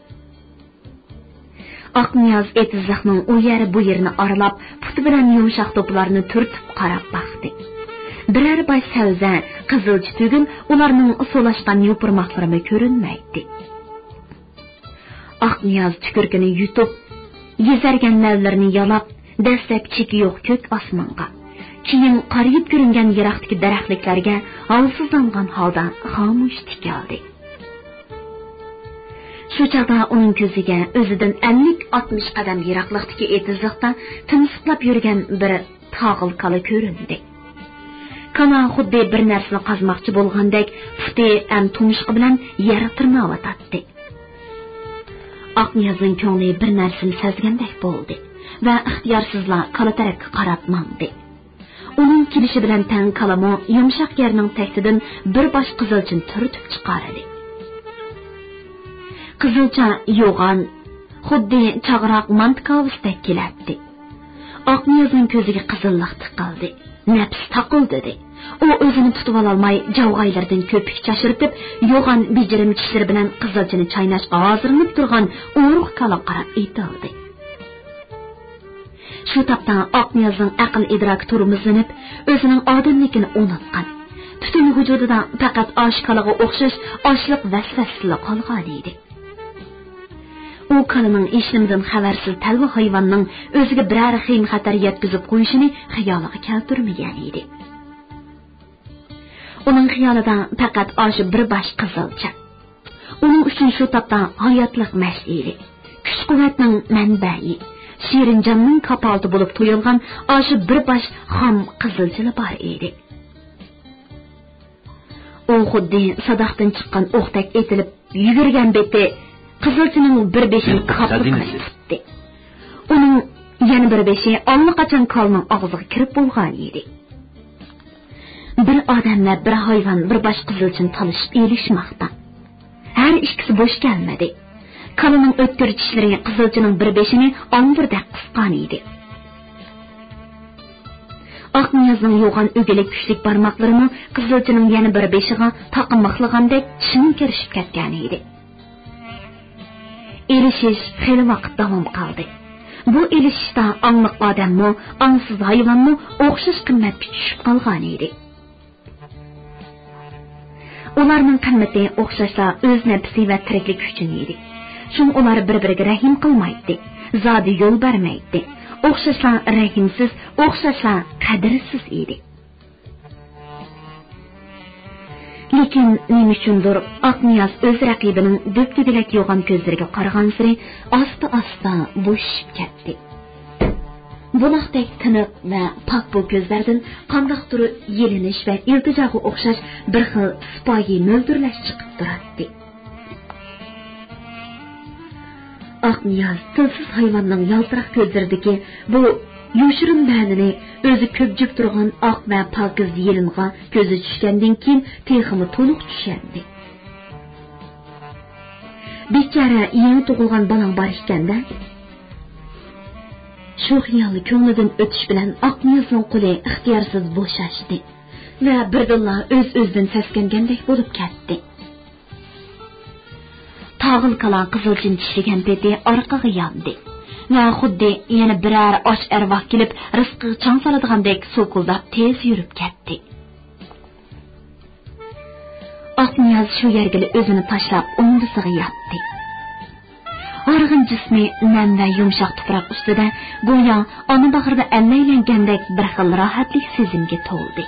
ئاقنىياز ئېتىزلىقنىڭ ئۇ يەر بۇ يېرىنى ئارىلاپ، پۇتى بىلەن يۇمشاق توپىلارنى تۈرتۈپ قاراپ باقتى. بىرەر باش سەۋزە، قىزىلچا تۈگۈل، ئۇلارنىڭ سولاشقان يوپۇرماقلىرىمۇ كۆرۈنمەيتتى. ئاقنىياز تۈكۈرۈكىنى يۇتۇپ، يېزەرگەن لەۋلىرىنى يالاپ، دەسلەپ چېكى يوق كۆك ئاسمانغا، كېيىن قارىيىپ كۆرۈنگەن يىراقتىكى دەرەخلىكلەرگە ھالسىزلانغان ھالدا خامۇش تىكەلدى. شۇ چاغدا ئۇنىڭ كۆزىگە ئۆزىدىن ئەللىك ئاتمىش قەدەم يىراقلىقتىكى ئېتىزلىقتا تىمسىقلاپ يۈرگەن بىر تاغىل كالا كۆرۈندى. كالا خۇددى بىر نەرسىنى قازماقچى بولغاندەك پۇتى ھەم تۇمشۇقى بىلەن يەر تىرناۋاتاتتى. ئاقنىيازنىڭ كۆڭلى بىر نەرسىنى سەزگەندەك بولدى ۋە ئىختىيارسىزلا كالا تەرەپكە قاراپ ماڭدى. ئۇنىڭ كېلىشى بىلەن تەڭ كالىمۇ يۇمشاق يەرنىڭ تەكتىدىن بىر باش قىزىلچىنى تۈرتۈپ چىقارىدى. قىزىلچا يوغان، خۇددى چاغراق مانتا كاۋىسىدەك كېلەتتى. ئاقنىيازنىڭ كۆزىگە قىزىللىق تىقىلدى. نەپسى تاقىلدىدى. ئۇ ئۆزىنى تۇتۇۋالالماي، جاۋغايلىرىدىن كۆپۈك چاچرىتىپ، يوغان بېجىرىم چىشلىرى بىلەن قىزىلچىنى چايناشقا ھازىرلىنىپ تۇرغان ئورۇق كالىغا قاراپ ئېتىلدى. شۇ تاپتا ئاقنىيازنىڭ ئەقىل ئىدراكى تورمۇزلىنىپ، ئۆزىنىڭ ئادەملىكىنى ئۇنتقان. پۈتۈن ۋۇجۇدىدا پەقەت ئاشۇ كالىغا ئوخشاش ئاچلىق ۋەسۋەسىسىلا قالغانىدى. ئۇ كالىنىڭ ھېچنېمىدىن خەۋەرسىز تەلۋە ھايۋاننىڭ ئۆزىگە بىرەر خېيىم-خەتەر يەتكۈزۈپ قويۇشىنى خىيالىغا كەلتۈرمىگەن ئىدى. ئۇنىڭ خىيالىدا پەقەت ئاشۇ بىر باش قىزىلچا. ئۇنىڭ ئۈچۈن شۇ تاپتا ھاياتلىق مەسئىلى، كۈچ-قۇۋۋەتنىڭ مەنبەيى، شېرىن جاننىڭ كاپالىتى بولۇپ تويۇلغان ئاشۇ بىر باش خام قىزىلچىلا بار ئىدى. ئۇ خۇددى ساداقتىن چىققان ئوقتەك ئېتىلىپ يۈگۈرگەن بېتى قىزىلچىنىڭ بىر بېشىنى قاپلىقىنى تۇتتى. ئۇنىڭ يەنە بىر بېشى ئاللىقاچان كالىنىڭ ئاغزىغا كىرىپ بولغان ئىدى. بىر ئادەم ۋە بىر ھايۋان بىر باش قىزىلچىنى تالىشىپ ئېلىشماقتا. ھەر ئىككىسى بوش كەلمىدى. كالىنىڭ ئۆتكۈر چىشلىرى قىزىلچىنىڭ بىر بېشىنى ئامبۇردەك قىسقان ئىدى. ئاقنىيازنىڭ يوغان ئۈگىلىك كۈچلۈك بارماقلىرىمۇ قىزىلچىنىڭ يەنە بىر بېشىغا تاقا مىخلىغاندەك چىڭ كىرىشىپ كەتكەن ئىدى. ئېلىشىش خېلى ۋاقىت داۋام قىلدى. بۇ ئېلىشىشتا ئاڭلىق ئادەممۇ، ئاڭسىز ھايۋانمۇ ئوخشاش قىممەتكە چۈشۈپ قالغان ئىدى. ئۇلارنىڭ قىممىتى ئوخشاشلا ئۆز نەپسى ۋە تىرىكلىكى ئۈچۈن ئىدى. شۇڭا ئۇلار بىر-بىرىگە رەھىم قىلمايتتى، زادى يول بەرمەيتتى. ئوخشاشلا رەھىمسىز، ئوخشاشلا قەدىرسىز ئىدى. لېكىن نېمە ئۈچۈندۇر ئاقنىياز ئۆز رەقىبىنىڭ دۆپدۆگىلەك يوغان كۆزلىرىگە قارىغانسېرى ئاستا-ئاستا بوشىشىپ كەتتى. بۇلاقتەك تىنىق ۋە پاك بۇ كۆزلەردىن قانداقتۇر يېلىنىش ۋە ئىلتىجاغا ئوخشاش بىر خىل سىپايى مۆلدۈرلەش چىقىپ تۇراتتى. ئاقنىياز تىلسىز ھايۋاننىڭ يالتىراق كۆزلىرىدىكى بۇ يوشۇرۇن مەنىنى ئۆزى كۆبجۈپ تۇرغان ئاق ۋە پاكىز يېلىنغا كۆزى چۈشكەندىن كېيىن تېخىمۇ تونۇق چۈشەندى. بىچارە يېڭى تۇغۇلغان بالاڭ بار ئىكەن-دە. شۇ خىيال كۆڭلىدىن ئۆتۈش بىلەن ئاقنىيازنىڭ قولى ئىختىيارسىز بوشاشتى ۋە بىردىنلا ئۆز-ئۆزىدىن سەسكەنگەندەك بولۇپ كەتتى. تاغىل كالا قىزىلچىنى چىشلىگەن پېتى ئارقىغا ياندى ۋە خۇددى يەنە بىرەر ئاچ ئەرۋاھ كېلىپ رىزقىغا چاڭ سالىدىغاندەك سوكۇلداپ تېز يۈرۈپ كەتتى. ئاقنىياز شۇ يەرگىلا ئۆزىنى تاشلاپ ئوڭدىسىغا ياتتى. ھارغىن جىسمى نەم ۋە يۇمشاق تۇپراق ئۈستىدە گويا ئانا باغرىدا ئەللەيلەنگەندەك بىر خىل راھەتلىك سېزىمگە تولدى.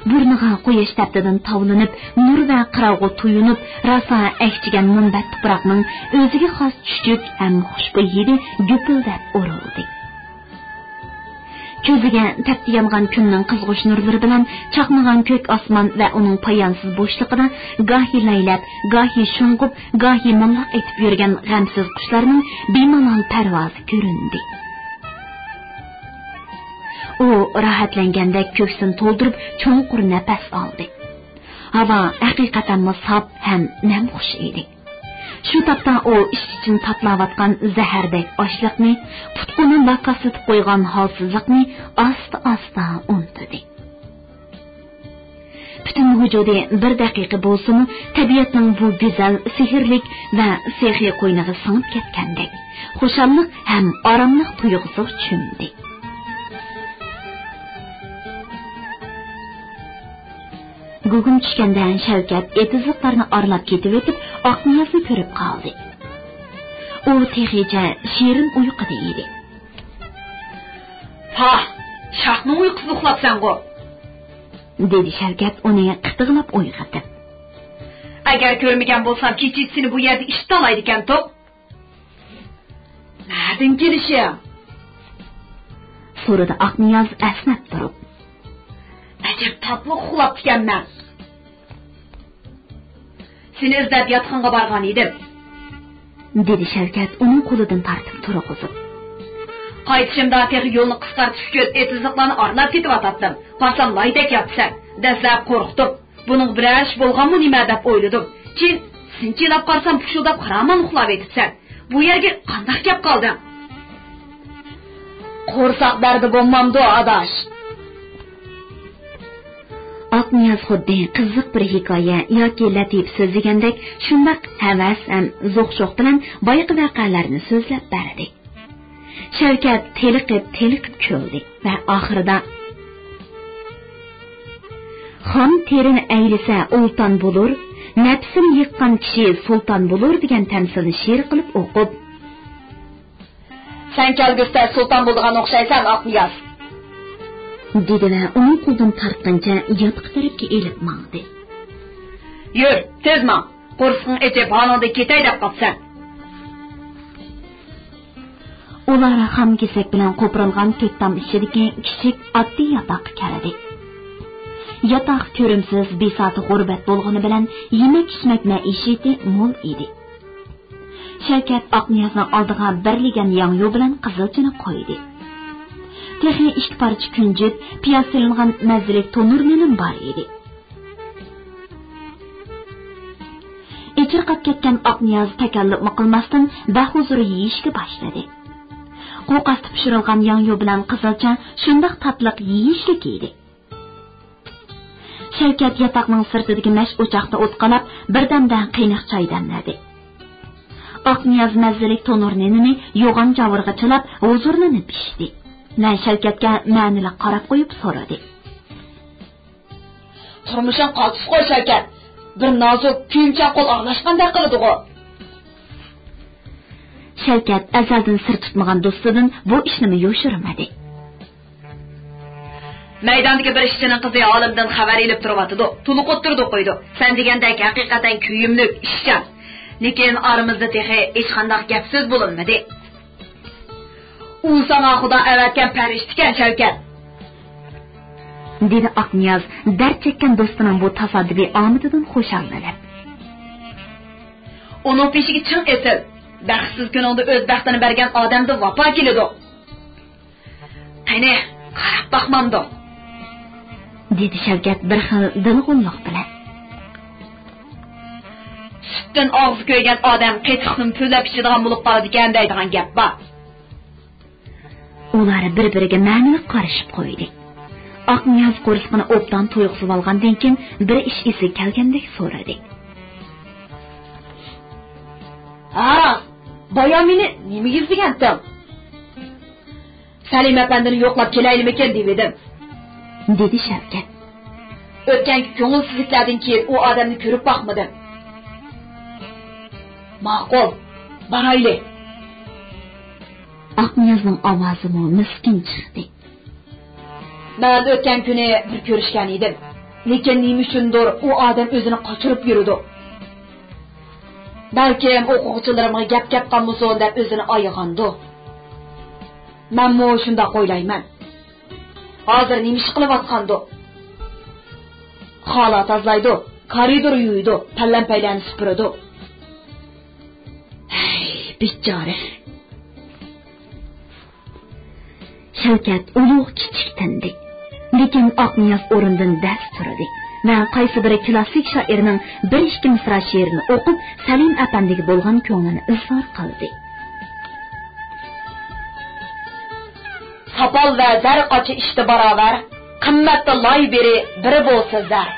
بۇرنىغا قۇياش تەپتىدىن تاۋلىنىپ، نۇر ۋە قىراۋغا تويۇنۇپ، راسا ئەكچىگەن مۇنبەت تۇپراقنىڭ ئۆزىگە خاس چۈچۈك ھەم خۇشبۇي ھىدى گۈپۈلدەپ ئۇرۇلدى. كۆزىگە تەپتى يانغان كۈننىڭ قىزغۇچ نۇرلىرى بىلەن چاقنىغان كۆك ئاسمان ۋە ئۇنىڭ پايانسىز بوشلۇقىدا گاھى لەيلەپ، گاھى شۇڭغۇپ، گاھى موللاق ئېتىپ يۈرگەن غەمسىز قۇشلارنىڭ بىمالال پەرۋازى كۆرۈندى. ئۇ راھەتلەنگەندەك كۆكسىنى تولدۇرۇپ چوڭقۇر نەپەس ئالدى. ھاۋا ھەقىقەتەنمۇ ساپ ھەم نەمخۇش ئىدى. شۇ تاپتا ئۇ ئىچ-ئىچىنى تاتلاۋاتقان زەھەردەك ئاچلىقنى، پۇت-قولىنى لاكاسلىتىپ قويغان ھالسىزلىقنى ئاستا-ئاستا ئۇنتۇدى. پۈتۈن ۋۇجۇدى بىر دەقىقە بولسىمۇ تەبىئەتنىڭ بۇ گۈزەل، سېھىرلىك ۋە سېخىي قوينىغا سىڭىپ كەتكەندەك، خۇشاللىق ھەم ئاراملىق تۇيغۇسىغا چۆمدى. گۇگۇم چۈشكەندە شەۋكەت ئېتىزلىقلارنى ئارىلاپ كېتىۋېتىپ، ئاقنىيازنى كۆرۈپ قالدى. ئۇ تېخىچە شېرىن ئۇيقۇدا ئىدى. پاھ، شاھنىڭ ئۇيقۇسىدا ئۇخلاپسەنغۇ؟ دېدى شەۋكەت ئۇنى قىتىغلاپ ئويغىتىپ. ئەگەر كۆرمىگەن بولسام، كېچىچە سېنى بۇ يەردە ئىششىپ تالايدىكەنتۇق. نەدىن كېلىشىڭ؟ سورىدى ئاقنىياز ئەسنەپ تۇرۇپ. ئەجەب تاتلىق ئۇخلاپتىكەنمەن. سېنى ئىزدەپ ياتىقىڭغا بارغان ئىدىم. دېدى شەۋكەت ئۇنىڭ قولىدىن تارتىپ تۇرغۇزۇپ. قايتىشىمدا تېخى يولنى قىسقارتىش ئۈچۈن ئېتىزلىقلارنى ئارىلاپ كېتىۋاتاتتىم. قارىسام لايدەك ياتىسەن. دەسلەپ قورقتۇم. بۇنىڭغا بىرەر ئىش بولغانمۇ نېمە دەپ ئويلىدىم. كېيىن سىنچىلاپ قارىسام، پۇشۇلداپ خىرامان ئۇخلاۋېتىپسەن. بۇ يەرگە قانداق كەپ قالدىڭ؟ قورساق دەردى بولمامدۇ، ئاداش؟ ئاقنىياز خۇددى قىزىق بىر ھېكايە ياكى لەتىپە سۆزلىگەندەك شۇنداق ھەۋەس ھەم زوق-شوق بىلەن بايىقى ۋەقەلەرنى سۆزلەپ بەردى. شەۋكەت تېلىقىپ، تېلىقىپ كۈلدى ۋە ئاخىرىدا، «خام تېرىنى ئەيلىسە ئۇلتان بولۇر، نەپسىنى يىققان كىشى سۇلتان بولۇر» دېگەن تەمسىلنى شېئىر قىلىپ ئوقۇپ، «سەن كەلگۈسىدە سۇلتان بولىدىغان ئوخشايسەن، ئاقنىياز!» دېدى ۋە ئۇنىڭ قولىدىن تارتقىنىچە ياتىقى تەرەپكە ئېلىپ ماڭدى. «يۈر، تېز ماڭ! قورسىقىڭ ئېچىپ، ھالىڭدىن كېتەي دەپ قاپسەن!» ئۇلار خام كېسەك بىلەن قوپۇرۇلغان تۆت تام ئىچىدىكى كىچىك، ئاددىي ياتاققا كەلدى. ياتاق كۆرۈمسىز، بىساتى غۇربەت بولغىنى بىلەن يېمەك-ئىچمەك مەئىشىتى مول ئىدى. شەۋكەت ئاقنىيازنىڭ ئالدىغا بىر لېگەن ياڭيۇ بىلەن قىزىلچىنى قويدى. تېخى ئىككى پارچە كۈنجۈت، پىياز سېلىنغان مەززىلىك تونۇر نېنىمۇ بار ئىدى. ئېچىرقاپ كەتكەن ئاقنىياز تەكەللۇپمۇ قىلماستىن بەخۇزۇر يېيىشكە باشلىدى. قوقاستا پىشۇرۇلغان ياڭيۇ بىلەن قىزىلچا شۇنداق تاتلىق يېيىشلىك ئىدى. شەۋكەت ياتاقنىڭ سىرتىدىكى مەش ئوچاقتا ئوت قالاپ، بىردەمدە قېنىق چاي دەملىدى. ئاقنىياز مەززىلىك تونۇر نېنىنى يوغان جاۋۇرغا چىلاپ، ھۇزۇرلىنىپ ئىچتى ۋە شەۋكەتكە مەنىلىك قاراپ قويۇپ سورىدى. تۇرمۇشۇڭ قالتىسقۇ، شەۋكەت. بىر نازۇك كۆيۈمچان قول ئارىلاشقاندەك قىلىدىغۇ. شەۋكەت ئەزەلدىن سىر تۇتمىغان دوستىدىن بۇ ئىشنىمۇ يوشۇرمىدى. مەيداندىكى بىر ئىشچىنىڭ قىزى ھالىمدىن خەۋەر ئېلىپ تۇرۇۋاتىدۇ. تولۇق ئوتتۇرىدا ئوقۇيدۇ. سەن دېگەندەك ھەقىقەتەن كۆيۈملۈك، ئىشچان. لېكىن ئارىمىزدا تېخى ھېچقانداق گەپ-سۆز بولۇنمىدى. ئۇ ساڭا خۇدا ئەۋەتكەن پەرىشتىكەن، شەۋكەت. دېدى ئاقنىياز دەرد چەككەن دوستىنىڭ بۇ تاسادىپىي ئامىتىدىن خۇشاللىنىپ. ئۇنىڭ پېشىگە چىڭ ئېسىل. بەختسىز كۈنۈڭدە ئۆز بەختىنى بەرگەن ئادەمدىن ۋاپا كېلىدۇ. قېنى، قاراپ باقمامدۇ؟ دېدى شەۋكەت بىر خىل دىلغۇنلۇق بىلەن. سۈتتىن ئاغزى كۆيگەن ئادەم قېتىقنىمۇ پۈۋلەپ ئىچىدىغان بولۇپ قالىدىكەن دەيدىغان گەپ بار. ئۇلار بىر-بىرىگە مەنىلىك قارىشىپ قويدى. ئاقنىياز قورسىقىنى ئوبدان تويغۇزۇۋالغاندىن كېيىن بىر ئىش ئېسىگە كەلگەندەك سورىدى. ھا، بايا مېنى نېمىگە ئىزدىگەنتىڭ؟ سەلىم ئەپەندىنى يوقلاپ كېلەيلىمىكىن دېۋىدىم. دېدى شەۋكەت. ئۆتكەنكى كۆڭۈلسىزلىكلەردىن كېيىن ئۇ ئادەمنى كۆرۈپ باقمىدىم. ماقۇل، بارايلى. ئاقنىيازنىڭ ئاۋازىمۇ مىسكىن چىقتى. مەن ئۆتكەن كۈنى بىر كۆرۈشكەن ئىدىم. لېكىن نېمە ئۈچۈندۇر ئۇ ئادەم ئۆزىنى قاچۇرۇپ يۈرىدۇ. بەلكىم ئوقۇغۇچىلىرىمغا گەپ كەپ قالمىسۇن دەپ ئۆزىنى ئايىغاندۇ. مەنمۇ شۇنداق ئويلايمەن. ھازىر نېمە ئىش قىلىۋاتقاندۇ؟ خالا تازىلايدۇ، كارىدور يۇيىدۇ، پەللەم-پەيلەرنى سۈپۈرىدۇ. ھەي، بىچارە. شەۋكەت ئۇلۇغ كىچىك تىندى. لېكىن ئاقنىياز ئورنىدىن دەس تۇردى ۋە قايسى بىر كلاسسىك شائىرنىڭ بىر ئىككى مىسرا شېئىرىنى ئوقۇپ، سەلىم ئەپەندىگە بولغان كۆڭلىنى ئىزھار قىلدى. ساپال ۋە زەر قاچا ئىشتا باراۋەر، قىممەتتە لاي بىرى، بىرى بولسا زەر.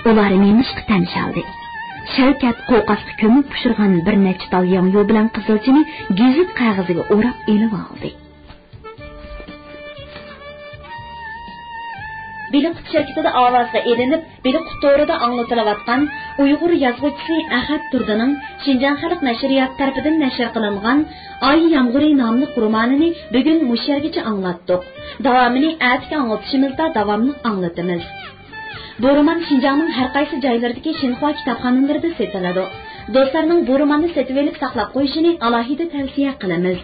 ئۇلار نېمىشقا تەڭشەلدى؟ شەۋكەت قوقاسقا كۆمۈپ پىشۇرغان بىر نەچچە تال ياڭيۇ بىلەن قىزىلچىنى گېزىت قەغىزىگە ئوراپ ئېلىۋالدى. بېلىققۇت شىركىتىدە ئاۋازغا ئېلىنىپ، بېلىققۇت تورىدا ئاڭلىتىلىۋاتقان ئۇيغۇر يازغۇچىسى ئەخەت تۇردىنىڭ شىنجاڭ خەلق نەشرىياتى تەرىپىدىن نەشر قىلىنغان ئاي يامغۇرى ناملىق رومانىنى بۈگۈن مۇشۇ يەرگىچە ئاڭلاتتۇق. داۋامىنى ئەتىكى ئاڭلىتىشىمىزدا داۋاملىق ئاڭلىتىمىز. بۇ رومان شىنجاڭنىڭ ھەر قايسى جايلىرىدىكى شىنخۇا كىتابخانىلىرىدا سېتىلىدۇ. دوستلارنىڭ بۇ روماننى سېتىۋېلىپ ساقلاپ قويۇشىنى ئالاھىدە تەۋسىيە قىلىمىز.